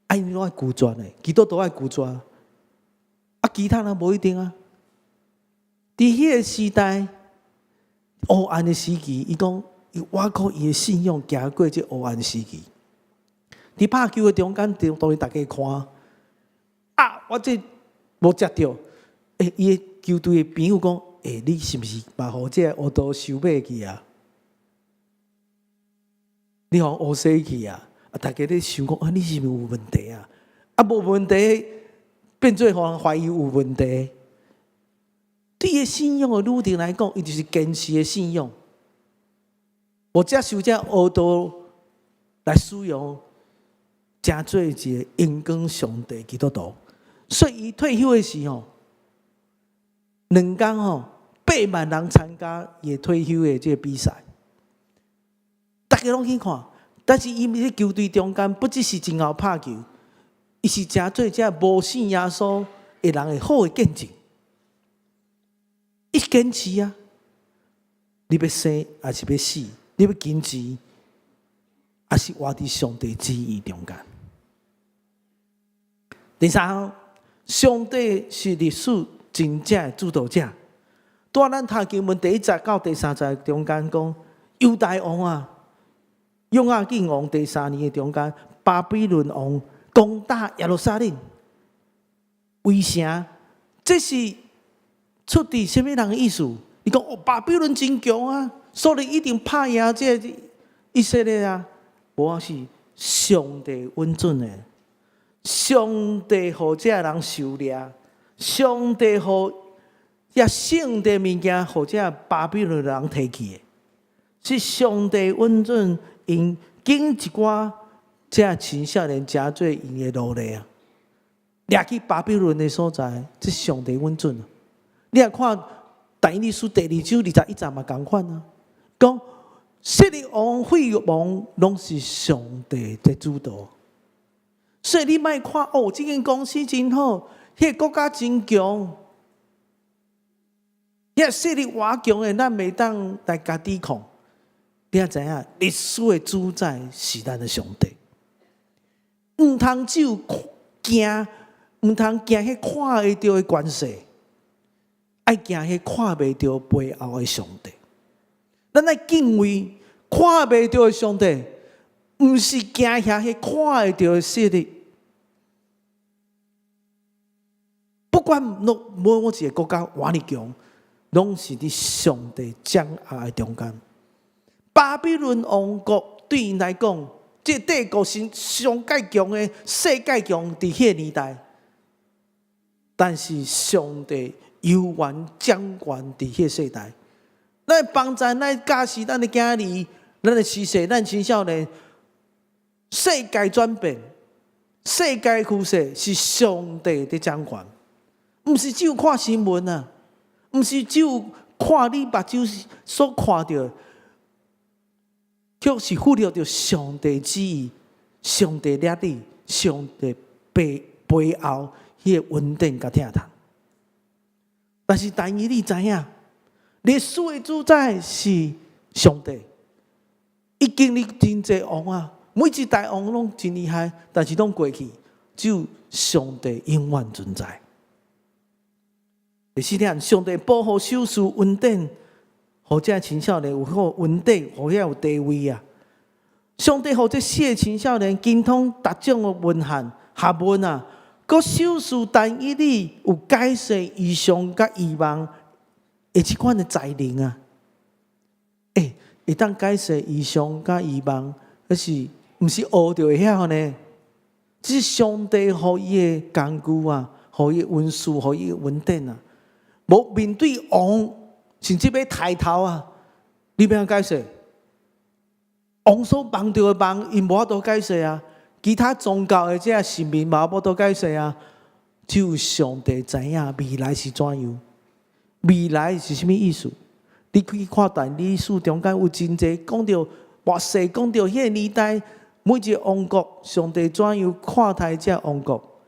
Speaker 1: 啊，𪜶攏愛拒絕的，基督徒愛拒絕，啊，其他人無一定啊。佇彼個時代，黑暗的時期，伊講伊倚靠伊的信仰行過這黑暗時期。佇拍球的中間，當然大家看，啊，我這無接著，欸，伊的球隊的朋友講，欸，你是毋是嘛予這個黑道收買去啊？你予烏洗去啊！啊，大家咧想講啊，你是毋是有問題啊？啊，無問題，變做予人懷疑有問題。對伊信仰的旅程來講，伊就是堅持的信仰。無接受這黑道來使用，成做一個榮光上帝基督徒。所以伊退休的時候，2工吼8萬人參加伊退休的這個比賽。大家攏去看，但是伊佇球隊中間，不只是真𠢕拍球，伊是成做這無信耶穌的人的好的見證。伊堅持啊，你欲生抑是欲死？你欲堅持，抑是活佇上帝旨意中間？第三，上帝是歷史真正的主導者。拄咱讀經文第一節到第三節中間講，猶大王啊，約雅敬王第三年的中間，巴比倫王攻打耶路撒冷，圍城，這是出自啥物人的意思？你講哦，巴比倫真強啊，所以一定拍贏這個以色列啊。無啊，是上帝允准的，上帝予這个人受掠，上帝予這聖殿物件予這巴比倫人提去的，是上帝允准𪜶揀一寡這青少年成做𪜶的奴隸啊，掠去巴比倫的所在，這上帝允准。你若看但以理書第二章21節嘛仝款啊，講勢力王、廢王攏是上帝在主導，所以你莫看哦，這間公司真好，彼個國家真強，彼勢力偌強的，咱袂當來共抵抗。你也知影，歷史的主宰是咱的上帝，毋通只有驚，毋通驚彼看會著的權勢，愛驚彼看袂著背後的上帝。咱愛敬畏看袂著的上帝，毋是驚嚇彼看會著的勢力。不管攏每一個國家偌爾強，攏是佇上帝掌握的中間。巴比倫王國對𪜶來講，這帝國是上蓋強的，世界強佇彼个年代。但是上帝猶原掌權佇彼个世代。咱幫助咱教示咱的囝兒，咱的兒婿，咱青少年，世界轉變，世界趨勢是上帝佇掌權，毋是只有看新聞啊，毋是只有看你目睭所看著，卻是忽略著上帝旨意、上帝掠你、上帝背後彼个恩典佮疼痛。但是但以理知影，歷史的主宰是上帝，伊經歷真濟王啊，每一代王攏真厲害，但是攏過去，只有上帝永遠存在。第四點，上帝保護賞賜恩典，予這青少年有好恩典，予遐有地位啊。上帝予這四个青少年精通達種的文獻學問啊，閣賞賜但以理有解釋異象佮異夢的這款的才能啊。欸，會當解釋異象佮異夢，彼是毋是學就會曉呢？這是上帝予伊的工具啊，予伊文書，予伊恩典啊。無面對王，甚至欲刣頭啊！你欲按怎解釋？王所夢著的夢，𪜶無法度解釋啊！其他宗教的這神明嘛無法度解釋啊！只有上帝知影未來是怎樣。未來是啥物意思？你去看但以理書中間有真濟講著末世，講著彼个年代每一個王國，上帝怎樣看待這王國？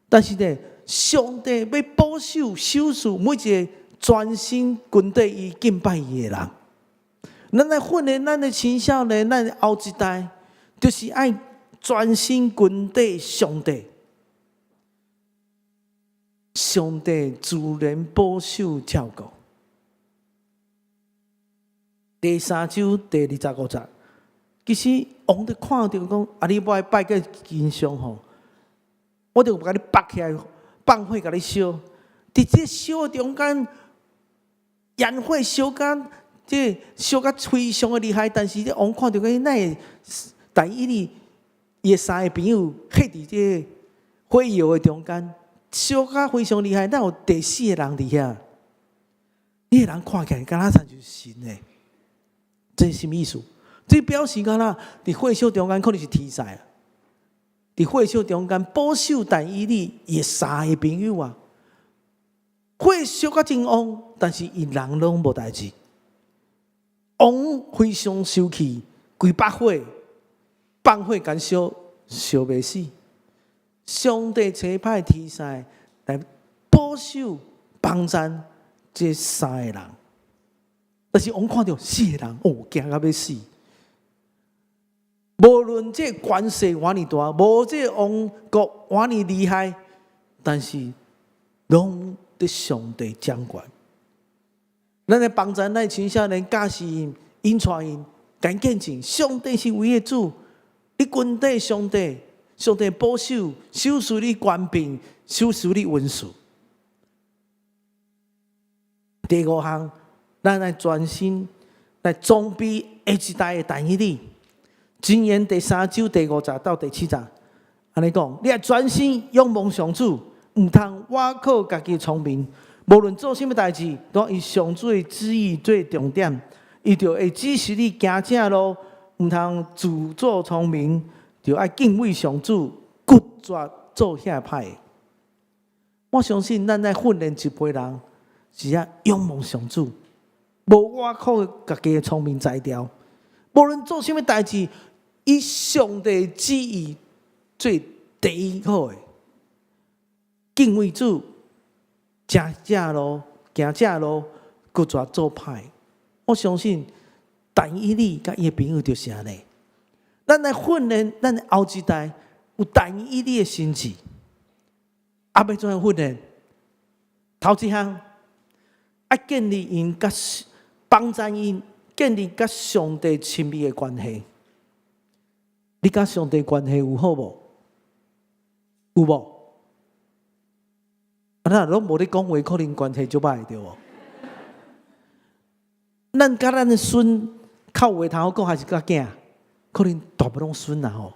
Speaker 1: 但是呢，上帝欲保守、賞賜每一個專心跟綴伊、敬拜伊的人。咱來訓練咱的青少年，咱的後一代，就是愛專心跟綴上帝。上帝自然保守照顧。第三章第25節，其實王佇看著講，啊，你無愛拜這金像吼，我就共你縛起來，放火共你燒。佇這燒中間，煙火燒甲這燒甲非常的厲害，但是這王看著講，哪會但以理伊的三個朋友彼佇這火窯的中間，燒甲非常厲害，哪有第四個人佇遐？彼个人看起來敢若親像神的，這是啥物意思？這表示敢若佇火燒中間可能是天使啊！佇火燒中間保守但以理伊的三個朋友啊，火燒甲真旺，但是𪜶人攏無代誌。王非常生氣，規把火放火共燒，燒袂死。上帝差派天使來保守幫贊這三個人，但是王看著四個人，哦，驚甲欲死。無論這權勢偌爾大，無這王國偌爾厲害，但是攏佇上帝掌權。咱來幫助咱青少年教示𪜶、引帶𪜶，共見證上帝是唯一的主。你跟綴上帝，上帝保守、賞賜你權柄，賞賜你恩賜。第五項，咱來專心來裝備下一代的但以理。箴言第三章第五節到第七節，按呢講，你愛專心仰望上主，毋通倚靠家己聰明。無論做啥物代誌，都以上主的旨意做重點，伊就會指示你行正路，毋通自作聰明，就愛敬畏上主，拒絕做遐歹的。我相信咱來訓練一批人，是愛仰望上主，無倚靠家己的聰明才調。無論做啥物代誌，以上帝旨意做第一號的，敬畏主，行正路，行正路，拒絕做歹。我相信但以理佮伊的朋友就是按呢。咱來訓練咱的後一代有但以理的心志，啊，欲怎樣訓練？頭一項，愛建立𪜶佮幫助𪜶建立佮上帝親密的關係。你佮上帝關係有好無？有無？啊，若攏無咧講話，可能關係足歹對無？咱佮咱的孫較有話通好講，還是佮囝？可能大部分攏孫啦吼，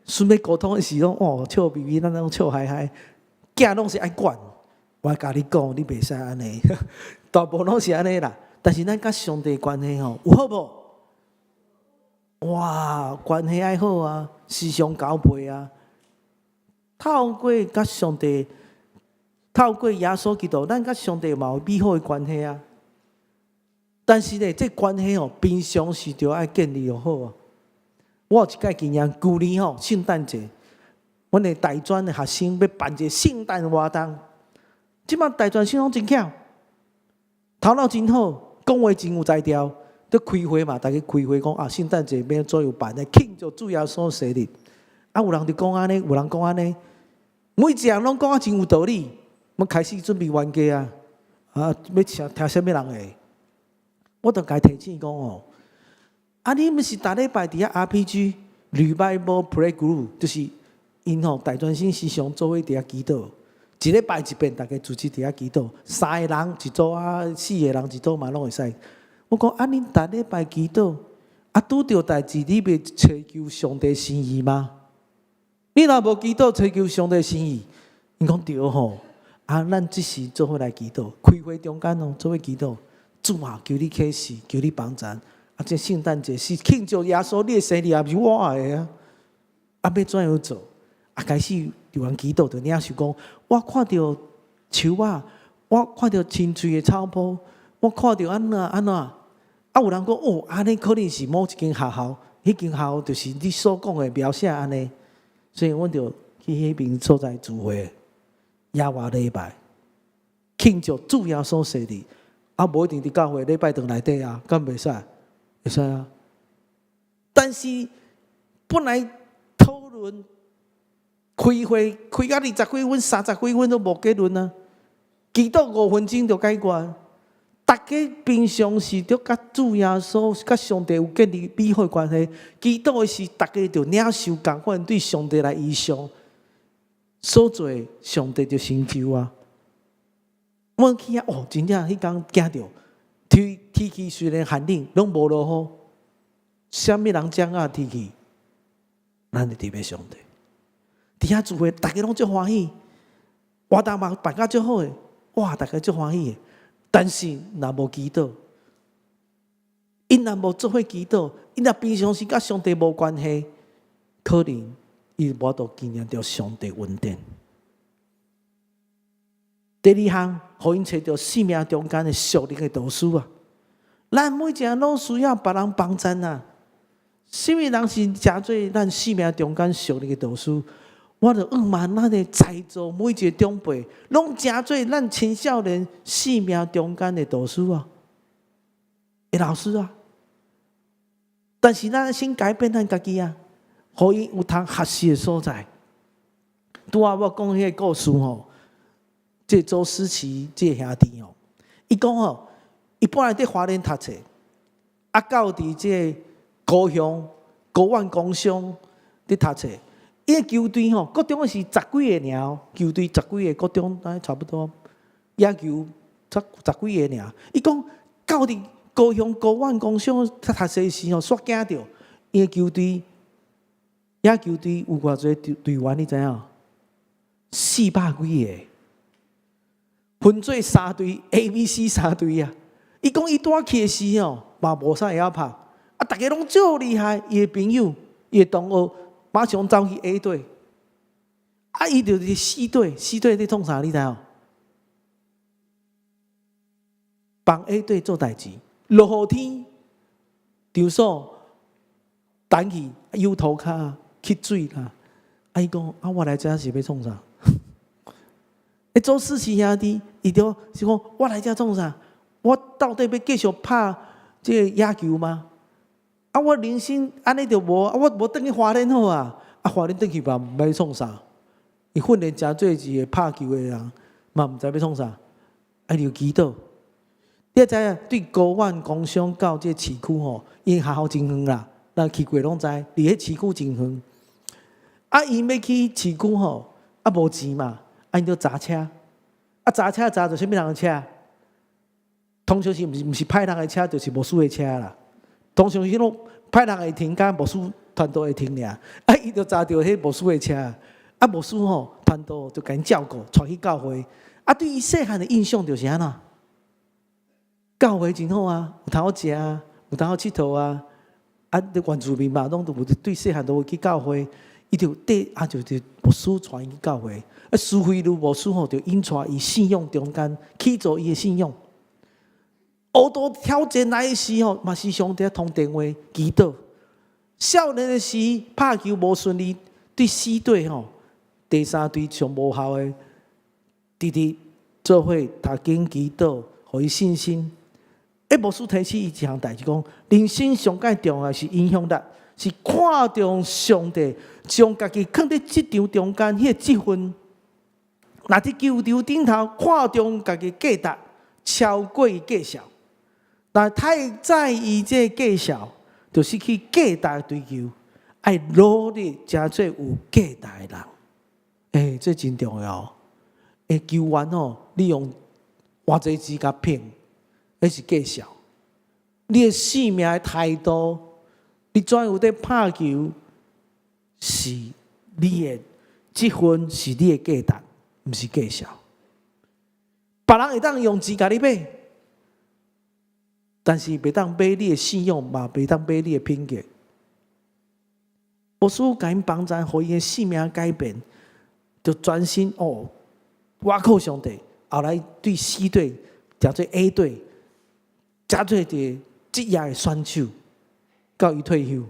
Speaker 1: 孫欲溝通的時攏哦笑眯眯，咱攏笑嗨嗨，囝攏是愛管。我共你講，你袂使按呢，大部分攏是按呢啦。但是咱佮上帝關係吼有好無？哇，關係愛好啊，時常交陪啊。透過佮上帝，透過耶穌基督，咱佮上帝嘛有美好的關係啊。但是呢，這關係吼，平常時就愛建立好啊。我有一擺經驗，舊年吼聖誕節，阮的大專的學生欲辦一個聖誕活動。這擺大專生攏真巧，頭腦真好，講話真有才調。咧開會嘛，逐家開會講啊，聖誕節欲怎樣辦咧？慶祝主耶穌生日。啊，有人就講按呢，有人講按呢，每一個人攏講啊真有道理。阮開始準備玩家啊，啊，欲請聽啥物人的？我就共伊提醒講哦，啊，你毋是逐禮拜佇遐 RPG Revival Prayer Group，就是𪜶吼大專生時常做伙佇遐祈禱，一禮拜一遍，逐家組織佇遐祈禱，三個人一組啊，四個人一組嘛攏會使。我講啊，恁逐禮拜祈禱，啊，拄著代誌，你袂揣求上帝心意嗎？你若無祈禱揣求上帝心意，𪜶講對吼。啊，咱這時做伙來祈禱，開會中間哦，做伙祈禱。主啊，求你啟示，求你幫贊。啊，這聖誕節是慶祝耶穌你的生日，也毋是我的啊。啊，欲怎樣做？啊，開始有人祈禱，就領受講，我看著樹仔，我看著青翠的草坡，我看著按怎按怎。啊，有人講哦，按呢可能是某一間學校，彼間學校就是你所講的描寫按呢，所以阮就去彼邊所在聚會，野外禮拜慶祝主耶穌生日。啊，無一定佇教會禮拜堂內底啊，敢袂使？會使啊。但是本來討論開會開到20幾分、30幾分都無結論啊，祈禱5分鐘就解決。逐家平常時著佮主耶穌、佮上帝有建立美好關係，祈禱的時，逐家就領受仝款對上帝來異象，所做上帝就成就啊。我去遐哦，真正彼工驚著，天天氣雖然寒冷，攏無落雨，啥物人講啊天氣，咱就特別上帝。佇遐聚會，逐家攏足歡喜，活動嘛辦甲足好的，哇，逐家足歡喜的。但是若無祈禱，𪜶若無做伙祈禱，𪜶若平常時佮上帝無關係，可能伊無法度經驗著上帝恩典。第二項，予𪜶揣著生命中間的屬靈的導師啊！咱每一個人攏需要別人幫贊啊！啥物人是誠做咱生命中間屬靈的導師？我就向望咱的在座每一個長輩，攏誠做咱青少年生命中間的導師啊，的老師啊！但是咱先改變咱家己啊，予𪜶有通學習的所在。拄仔我講彼個故事吼。這周思齊這個兄弟吼，伊講吼，伊本來佇花蓮讀冊，啊到佇這個高雄高苑工商佇讀冊。伊个球隊吼，國中是十幾個爾，球隊十幾個，國中大概差不多野球十幾個爾。伊講到佇高雄高苑工商讀冊時吼，煞驚著，伊个球隊野球隊有偌濟隊隊員，你知影？400幾個。分做三隊，A、B、C 三隊啊！伊講伊拄仔去的時吼，嘛無啥會曉拍，啊，逐家攏足厲害，伊的朋友、伊的同學馬上走去 A 隊，啊，伊就佇 C 隊，C 隊佇創啥？你知影？幫 A 隊做代誌，落雨天，場所等去有塗跤去水啦。啊，伊講啊，我來遮是欲創啥？欸，周思齊兄弟，伊就是講，我來遮創啥？我到底欲繼續拍這個野球嗎？啊，我人生按呢就無，啊，我無轉去花蓮好啊！啊，花蓮轉去嘛，毋知欲創啥？伊訓練誠做一個拍球的人，嘛毋知欲創啥？啊，就祈禱。你知影？對高苑工商到這個市區吼，𪜶學校真遠啦，咱去過攏知，離彼市區真遠。啊，𪜶欲去市區吼，啊無錢嘛。啊，𪜶就砸車，啊砸車砸著啥物人的車？通常是毋是毋是歹人的車，就是牧師的車啦。通常是攏歹人會停共牧師傳道會停爾，啊，伊就揸著彼牧師的車，啊，牧師吼傳道就共𪜶照顧，帶去教會。啊，對伊細漢的印象就是按怎？教會真好啊，有通好食啊，有通好𨑨迌啊。啊，原住民嘛，攏都有對細漢都會去教會，伊就綴啊，就牧師帶𪜶去教會。啊，蘇菲路牧師吼，就引帶伊信仰中間去做伊的信仰。學道挑戰來的時候，嘛是上帝通電話祈禱。少年的時拍球無順利，對四隊吼，第三隊上無效的，直直做伙讀經祈禱，予伊信心。欸，牧師提醒伊一項代誌，講人生上蓋重要是影響力，是看重上帝，將家己囥佇職場中間彼個職分，若佇球場頂頭看重家己價值，超過伊介紹。但太在意這個介紹，就失去價值追求，愛努力成做有價值的人。欸，這真重要。欸，球員哦，你用偌濟錢共聘，彼是介紹。你的生命的態度，你怎樣有佇拍球，是你的這份是你的價值，毋是介紹。別人會當用錢共你買，但是袂當買你的信仰，嘛袂當買你的品格。牧師共𪜶幫贊，予伊的生命改變，就專心哦，倚靠上帝。後來對 C 隊成做 A 隊，成做一個職業的選手，到伊退休。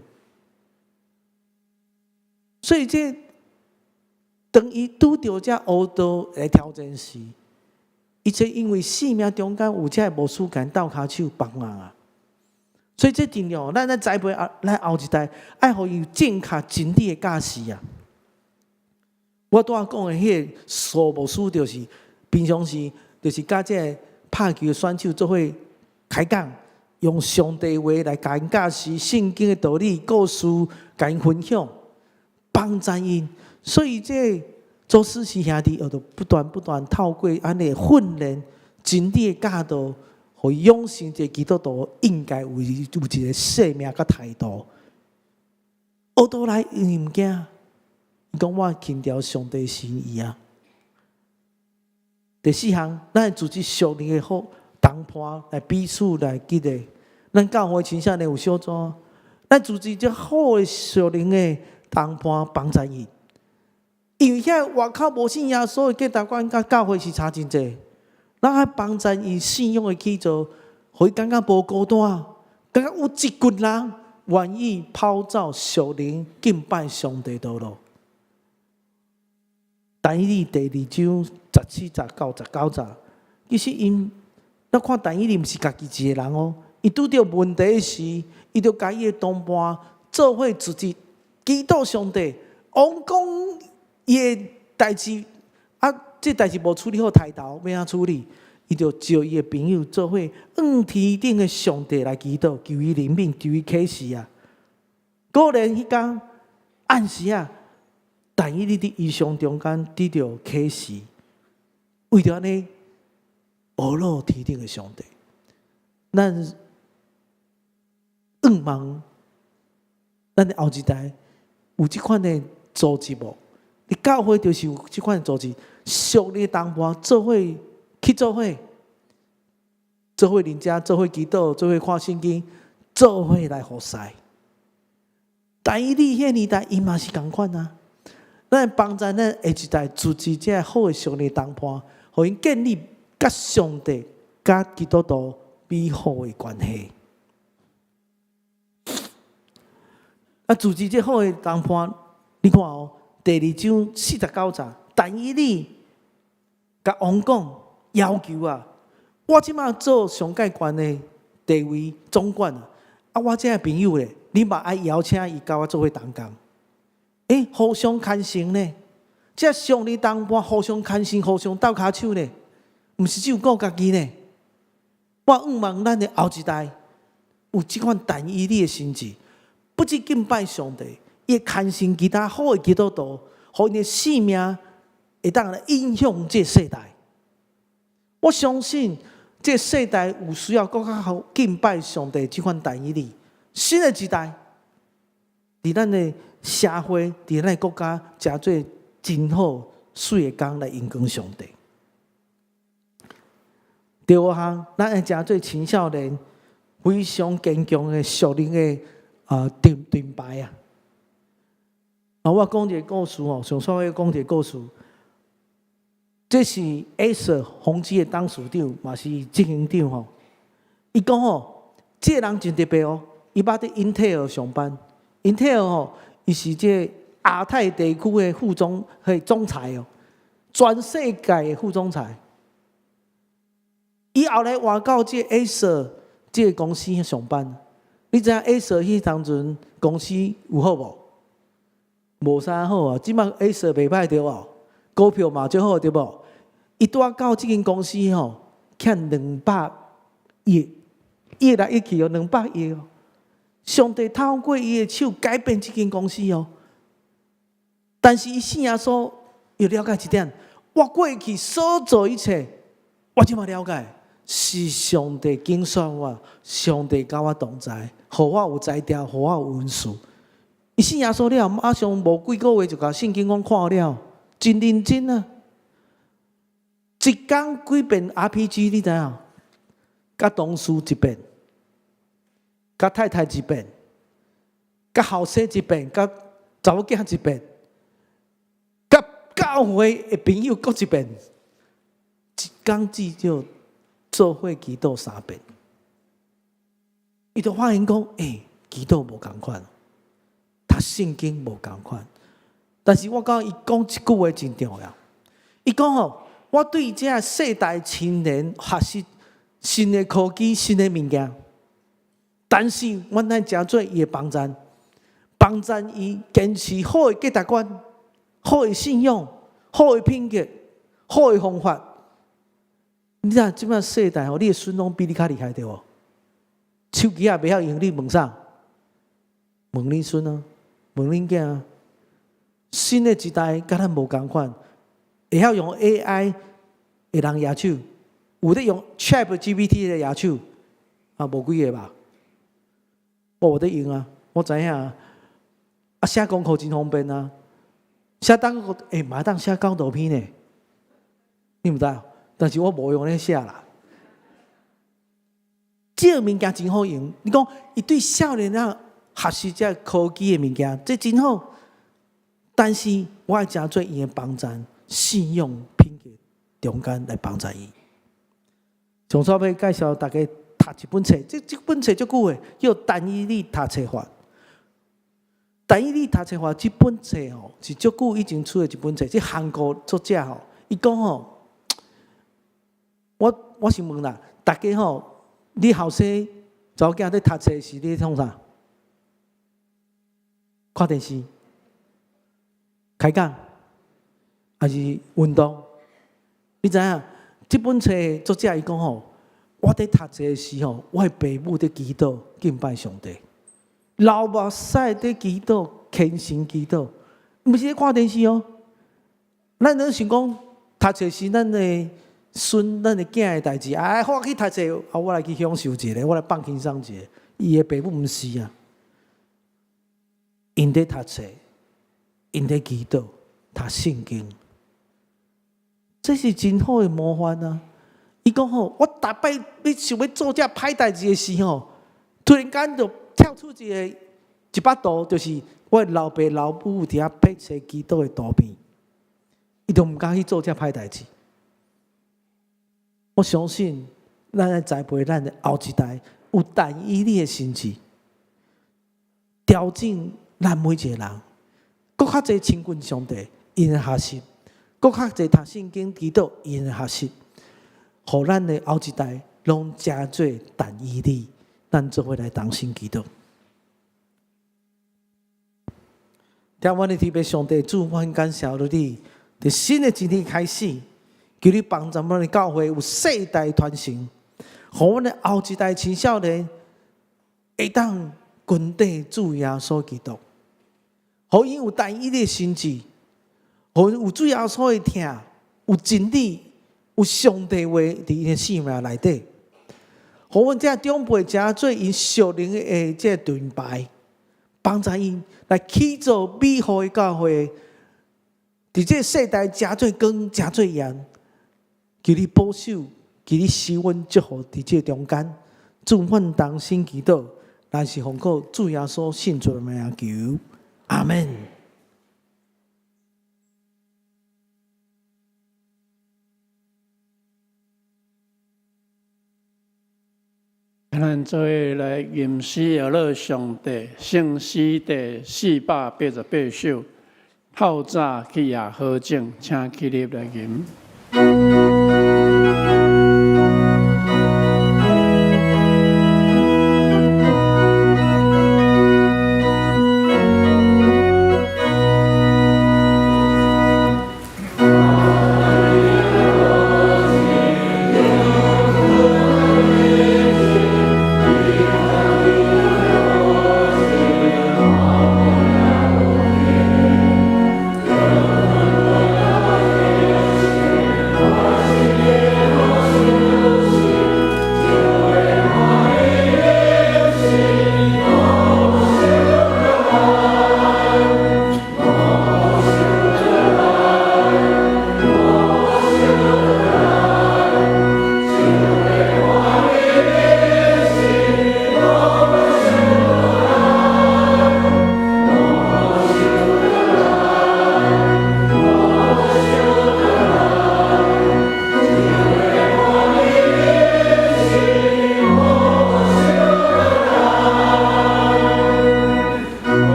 Speaker 1: 所以這當伊拄著這烏道來挑戰時，伊這因為生命中間有這個牧師共𪜶鬥跤手幫忙啊，所以這重要。咱咧栽培啊，咱後一代愛予伊有正確真理的教示啊。我拄仔講的彼個蘇牧師，就是平常時就是佮這個拍球的選手做伙開講，用上帝話來共𪜶教示聖經的道理、故事，共𪜶分享，幫贊𪜶。所以這周思齊兄弟，就不斷不斷透過按呢訓練真理的教導，予伊養成一個基督徒應該有有一個生命佮態度。學倒來伊毋驚，伊講我輕條上帝心意啊。第四項，咱組織屬靈的好同伴來彼此來激勵。咱教會青少年有小組，咱組織這好的屬靈的同伴幫助伊。因為遐外口無信耶穌的價值觀，佮教會是差真濟。咱愛幫助𪜶信仰的起座，予伊感覺無孤單，感覺有一群人願意跑走屬靈敬拜上帝道路。但以理第二章十七節到十九節，其實𪜶，咱看但以理毋是家己一個人哦，伊拄著問題時，伊就共伊的同伴做伙組織祈禱上帝。王講伊的代誌啊，這代誌無處理好，刣頭欲按怎處理？伊就召伊的朋友做伙，向天頂的上帝來祈禱，求伊憐憫，求伊啟示啊。果然彼工暗時啊，但以理佇異象中間得著啟示，為著按呢，呵咾天頂的上帝，咱向望咱的後一代有這款的組織無？佇教會就是有這款的組織，屬靈同伴做伙去做伙，做伙啉食，做伙祈禱，做伙看聖經，做伙來服侍。但以理彼個年代，伊嘛是仝款啊。咱幫助咱下一代組織這好的屬靈同伴，予𪜶建立佮上帝、佮基督徒美好的關係。啊，組織這好的同伴，你看哦，第二章四十九節，但以理共王講要求啊，我這馬做上蓋懸的地位總管啊，啊，我這个朋友咧，你嘛愛邀請伊佮我做伙同工。欸，互相牽成呢？這屬靈同伴互相牽成，互相鬥跤手呢？毋是只有顧家己呢？我向望咱的後一代有這款但以理的心志，不只敬拜上帝，伊會牽成其他好的基督徒，予𪜶的生命會當來影響這世代。我相信這世代有需要閣較好敬拜上帝這款但以理。新的一代，佇咱的社會，佇咱的國家，成做真好媠的工來榮光上帝。第五項，咱會成做青少年非常堅強的屬靈的盾牌啊！啊，我講一個故事吼，上煞欲講一個故事。這是 Acer 宏碁的董事長，嘛是執行長吼。伊講吼，這個人真特別哦，伊捌佇英特爾上班。英特爾吼，伊是這亞太地區的副總，彼總裁哦，全世界的副總裁。伊後來換到這 Acer 這个公司上班。你知影 Acer 彼當陣公司有好無？無啥好啊！這擺 Acer 袂䆀對無？股票嘛足好對無？伊拄仔到這間公司吼，欠200億，億來億去哦，兩百億哦。上帝透過伊的手改變這間公司哦。但是伊信耶穌，又了解一點，我過去所做一切，我這擺了解。是上帝揀選我，上帝佮我同在，予我有才調，予我有恩賜。伊信耶穌了，馬上無幾個月就共聖經講看好了，真認真啊！一工幾遍 RPG，你知影？佮同事一遍，佮太太一遍，佮後生一遍，佮查某囝一遍，佮教會的朋友閣一遍，一工至少做伙祈禱三遍。伊就發現講，欸，祈禱無仝款，讀聖經無仝款。但是我感覺伊講一句話真重要。伊講吼，我對這世代青年學習新的科技、新的物件，但是阮愛誠做伊的幫贊，幫贊伊堅持好的價值觀、好的信仰、好的品格、好的方法。你知這擺世代吼，你的孫攏比你較厲害對無？手機也袂曉用，你問啥？問恁孫啊，問恁囝啊。新的一代佮咱無仝款，會曉用 AI 的人舉手，有咧用 ChatGPT 的舉手，啊，無幾个吧？我有咧用啊，我知影啊。啊，寫功課真方便啊，寫檔欸，嘛會當寫講道片呢，你毋知？但是我無用咧寫啦。這个物件真好用，你講伊對少年仔學習這科技的物件，這真好。但是我愛誠做伊的幫贊，信仰品格中間來幫助伊。上煞欲介紹大家讀一本冊，這本冊足久的，叫《但以理讀冊法》。但以理讀冊法這本冊吼，是足久以前出的一本冊，這韓國作者吼，伊講吼，我想問啦，大家吼，你後生查某囝咧讀冊時，你咧創啥？看電視、開講，還是運動？你知影？這本冊作者伊講吼，我佇讀冊的時候，我的爸母佇祈禱敬拜上帝，流目屎佇祈禱，虔誠祈禱，毋是咧看電視哦。咱攏想講讀冊時，咱的孫、咱的囝的代誌，哎，我去讀冊，啊，我來去享受一下，我來放輕鬆一下。伊的爸母毋是啊，𪜶佇讀冊，𪜶佇祈禱，讀聖經，這是真好的模範啊！伊講吼，我逐擺欲想欲做這歹代誌的時候，突然間就跳出一个一幅圖，就是我的老爸老母佇遐迫切祈禱的圖片，伊就毋敢去做這歹代誌。我相信，咱愛栽培咱的後一代有但以理的心志，調整咱每一个人，閣較濟親近上帝，𪜶會學習；閣較濟讀聖經祈禱，𪜶會學習。予咱的後一代攏誠做但以理，咱做伙來同心祈禱。聽阮的天父上帝主，我很感謝你，佇新的一年開始，求你幫助阮的教會有世代傳承，予阮的後一代青少年會當跟綴主耶穌基督，予𪜶有但以理的心志，予有主耶穌的疼，有真理，有上帝話佇𪜶的生命內底，予阮這長輩誠做𪜶屬靈的這盾牌，幫助𪜶來起造美好的教會。佇這个世代誠濟光，誠濟鹽，求你保守，求你施阮祝福佇這中間。主阮同心祈禱，乃是奉靠主耶穌聖主的名求，阿門。
Speaker 2: 咱做伙來吟詩耶樂上帝，聖詩第488首，透早去攑好種，請起立來吟。請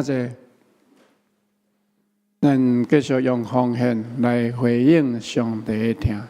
Speaker 2: 坐。咱繼續用奉獻來回應上帝的疼。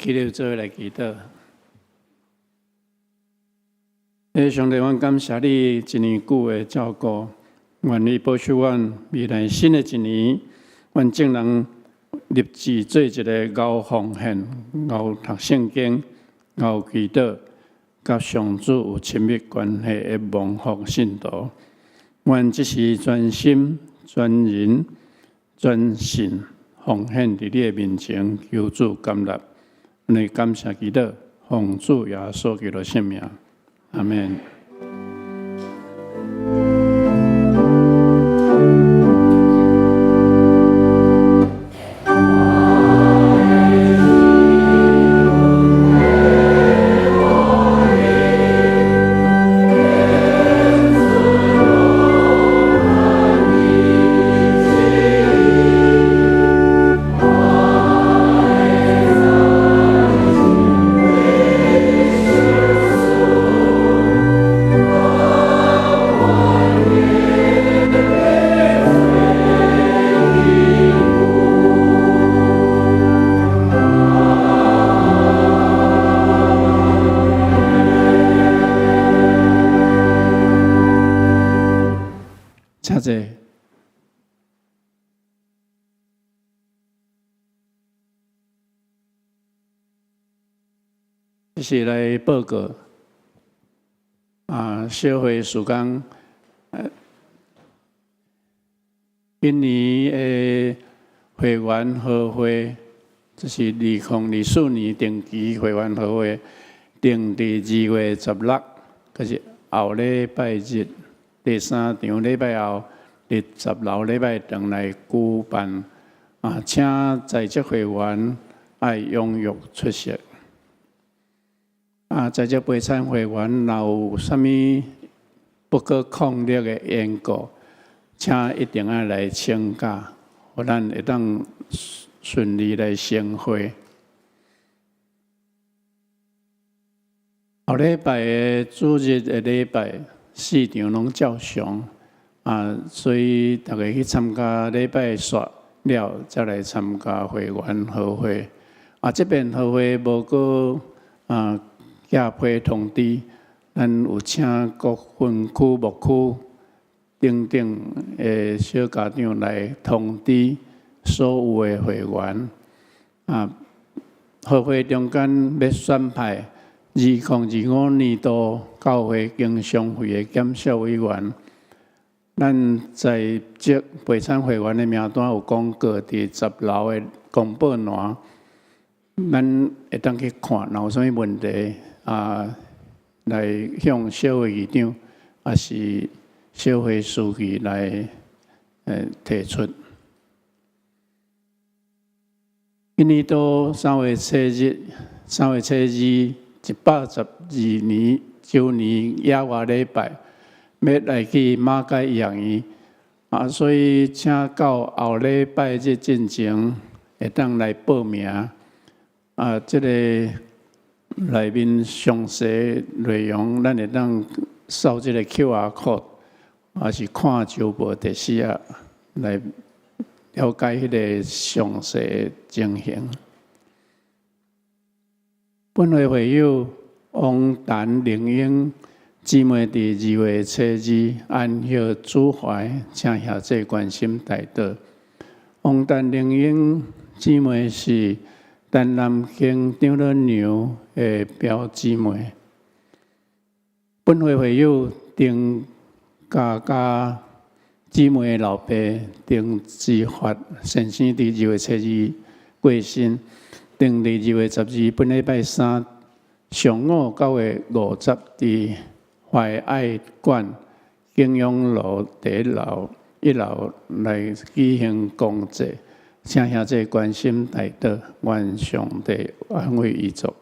Speaker 2: 起立做伙來祈禱。欸，上帝，阮感謝你一年久的照顧，願你保守阮未來新的一年，阮眾人立志做一个𠢕奉獻、𠢕讀聖經、𠢕祈禱、佮上主有親密關係的蒙福信徒。願這時全心、全人、全心奉獻佇你的面前，求主甘納。阮感謝祈禱，奉主耶穌基督聖名，阿們。請坐。這是來報告啊，小會事工，今年的會員合會，這是2024年定期會員合會，定佇2月16，就是後禮拜日第三場禮拜後，佇十樓禮拜堂來舉辦啊，請在職會員愛踴躍出席。啊，在職陪參會員若有啥物不可抗力的緣故，請一定愛來請假，予咱會當順利來成會。後禮拜的主日的禮拜四場攏照常，啊，所以逐家去參加禮拜煞了，才來參加會員合會。啊，這邊合會無閣啊。寄批通知，咱有請各分區牧區等等的小家長來通知所有的會員。啊，合會中間欲選派2025年度教會經常費的檢視委員。咱在職陪參會員的名單有公告佇十樓的公報欄，咱會當去看，若有啥物問題啊，來向小會議長，抑是小會書記來提出。今年度3月7日，3月7日，112年周年野外禮拜，欲來去馬偕醫學院啊，所以請到後禮拜日進前會當來報名啊，這个內面詳細內容，咱會當掃這个 QR code，抑是看周報電視啊，來了解彼個詳細情形。本會會友王陳玲英姊妹佇2月7日安息主懷，請協助關心代禱。王陳玲英姊妹是台南縣長老娘的表姊妹。本會會友丁家家姊妹的老爸丁志發先生佇2月7日過身，定佇2月12本禮拜三上午9月50佇懷愛館景陽樓第一樓一樓來舉行公祭，請兄弟關心代禱，願上帝安慰遺族。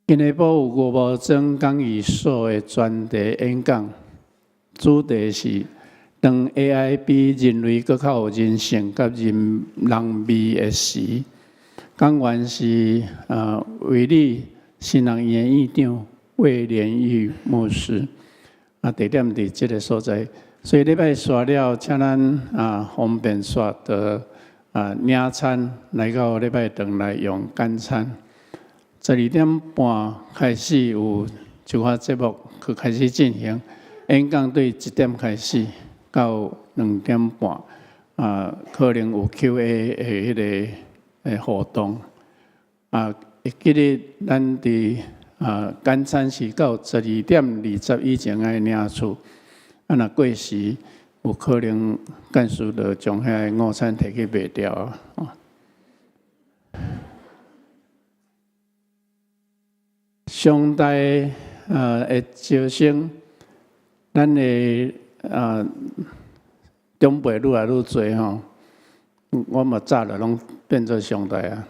Speaker 2: 今晡有吳無莊講義所的專題演講，主題是當 AI 比人類閣較有人性佮人人味的時。講員是衛理新人院院長魏連玉牧師。啊，地點佇這个所在，所以禮拜煞了，請咱啊方便煞到領餐來到禮拜堂來用簡餐。12點半開始有一寡節目去開始進行，演講對1點開始到2點半，可能有 Q&A 的彼个的活動。會記得咱佇簡餐是到12點20以前愛領取，若過時有可能幹事就將遐個午餐提去賣掉啊。松大的招生，咱的長輩愈來愈濟吼，我嘛早就攏變做松大啊，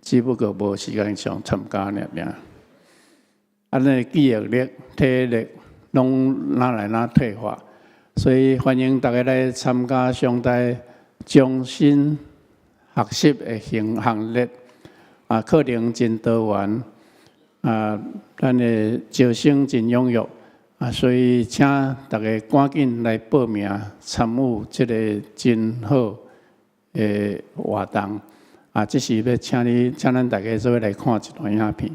Speaker 2: 只不過無時間上參加爾爾。咱的記憶力、體力攏愈來愈退化，所以歡迎大家來參加松大終身學習的行行列。課程真多元，咱的招生真踴躍，所以請大家趕緊來報名參與這个真好的活動。這是欲請你，請咱大家做伙來看一段影片。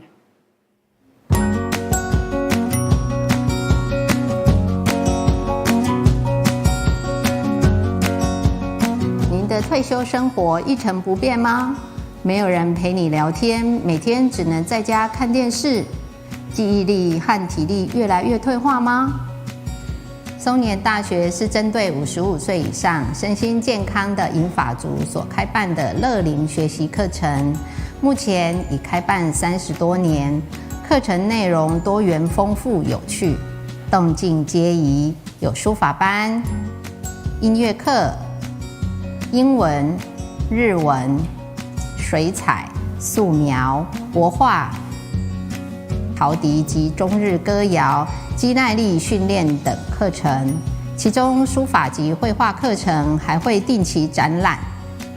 Speaker 3: 您的退休生活一成不變嗎？沒有人陪你聊天，每天只能在家看電視，記憶力和體力越來越退化嗎？松年大學是針對55歲以上身心健康的銀髮族所開辦的樂齡學習課程，目前已開辦30多年，課程內容多元豐富有趣，動靜皆宜，有書法班、音樂課、英文、日文、水彩、素描、國畫、陶笛及中日歌謠、肌耐力訓練等課程，其中書法及繪畫課程還會定期展覽。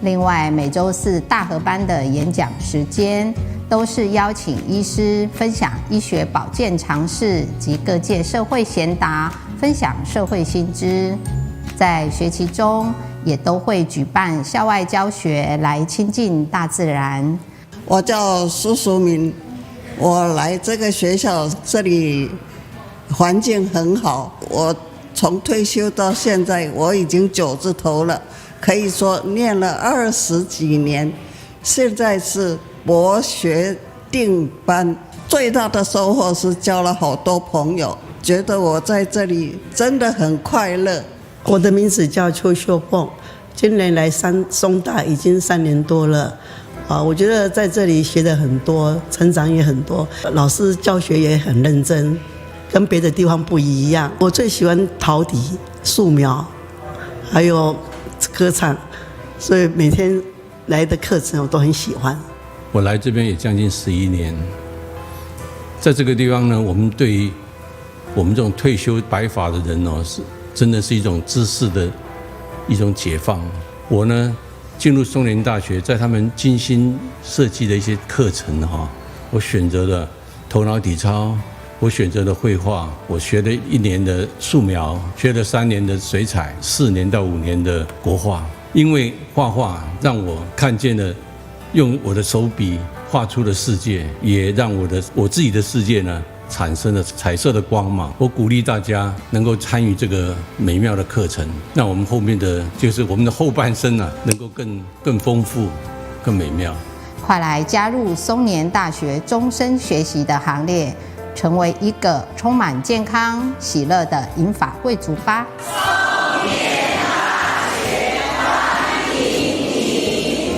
Speaker 3: 另外，每週四大合班的演講時間，都是邀請醫師分享醫學保健常識及各界社會賢達分享社會新知。在學期中，也都會舉辦校外教學來親近大自然。
Speaker 4: 我叫蘇淑敏，我來這個學校，這裡環境很好。我從退休到現在，我已經九字頭了，可以說念了20幾年。現在是博學定班，最大的收穫是交了好多朋友，覺得我在這裡真的很快樂。
Speaker 5: 我的名字叫邱秀鳳，今年來三松大已經3年多了，我覺得在這裡學的很多，成長也很多，老師教學也很認真，跟別的地方不一樣。我最喜歡陶笛、素描，還有歌唱，所以每天來的課程我都很喜歡。
Speaker 6: 我來這邊也將近11年，在這個地方呢，我們對於我們這種退休白髮的人哦，是真的是一種知識的一種解放。我呢，進入松年大學，在他們精心設計的一些課程哈，我選擇了頭腦體操，我選擇了繪畫，我學了一年的素描，學了3年的水彩，4年到5年的國畫。因為畫畫讓我看見了用我的手筆畫出的世界，也讓我自己的世界呢產生了彩色的光芒。我鼓勵大家能夠參與這個美妙的課程，讓我們後面的就是我們的後半生啊，能夠更豐富、更美妙。
Speaker 3: 快來加入松年大學終身學習的行列，成為一個充滿健康、喜樂的銀髮貴族吧！
Speaker 7: 松年大學歡迎你，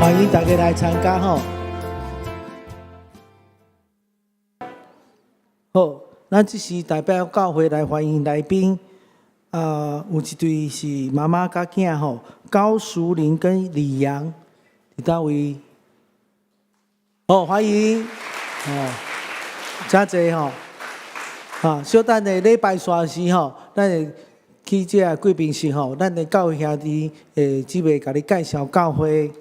Speaker 1: 歡迎大家來參加吼。好，咱這是代表教會來歡迎來賓。有一對是媽媽佮囝吼，高淑玲跟李陽，佇佗位？好，歡迎。哦，真濟吼。小等下禮拜散時吼，咱會去這個貴賓室吼，咱的教會兄弟會姊妹共你介紹教會。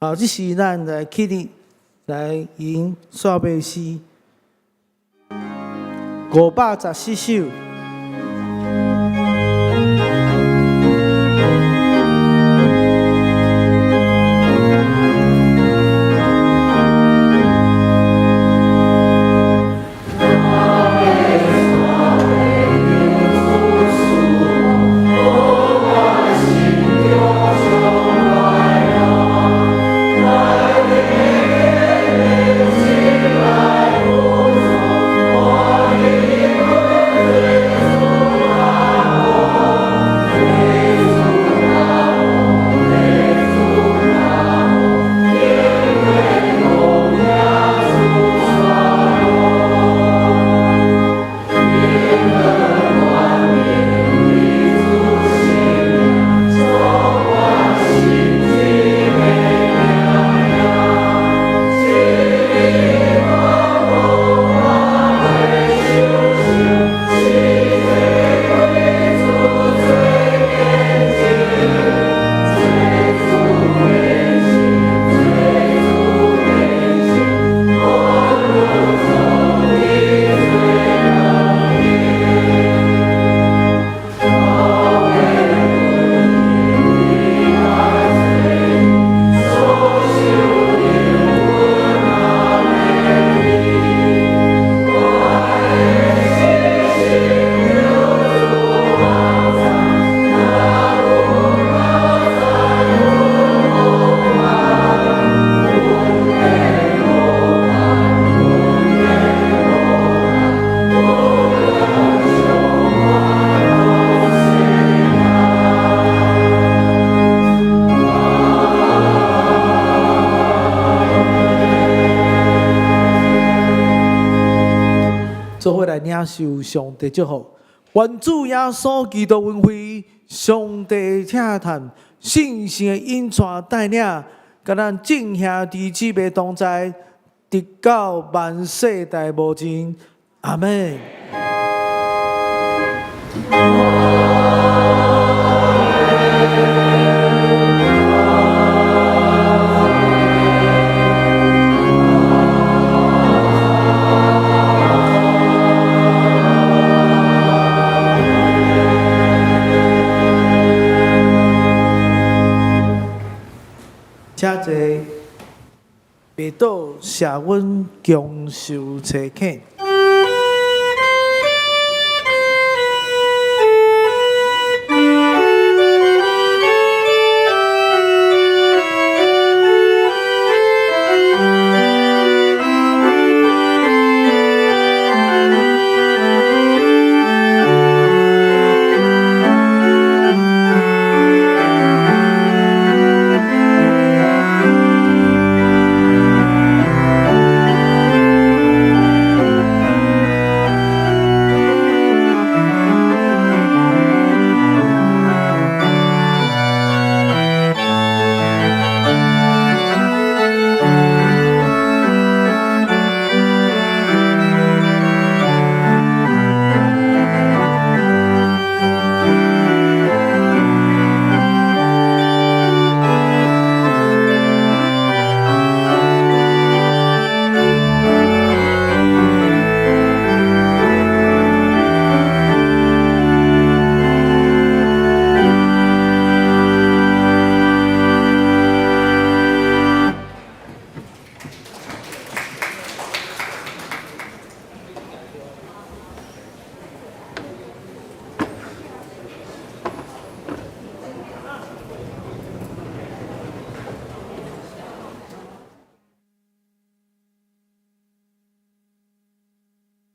Speaker 1: 這是咱來起立來吟煞尾詩514首。領受上帝祝福。願主耶穌基督恩惠，上帝疼疼，聖神的引帶帶領，佮咱眾兄弟姊妹同在，直到萬世代無盡。阿們。請坐，袂倒寫阮強受差遣。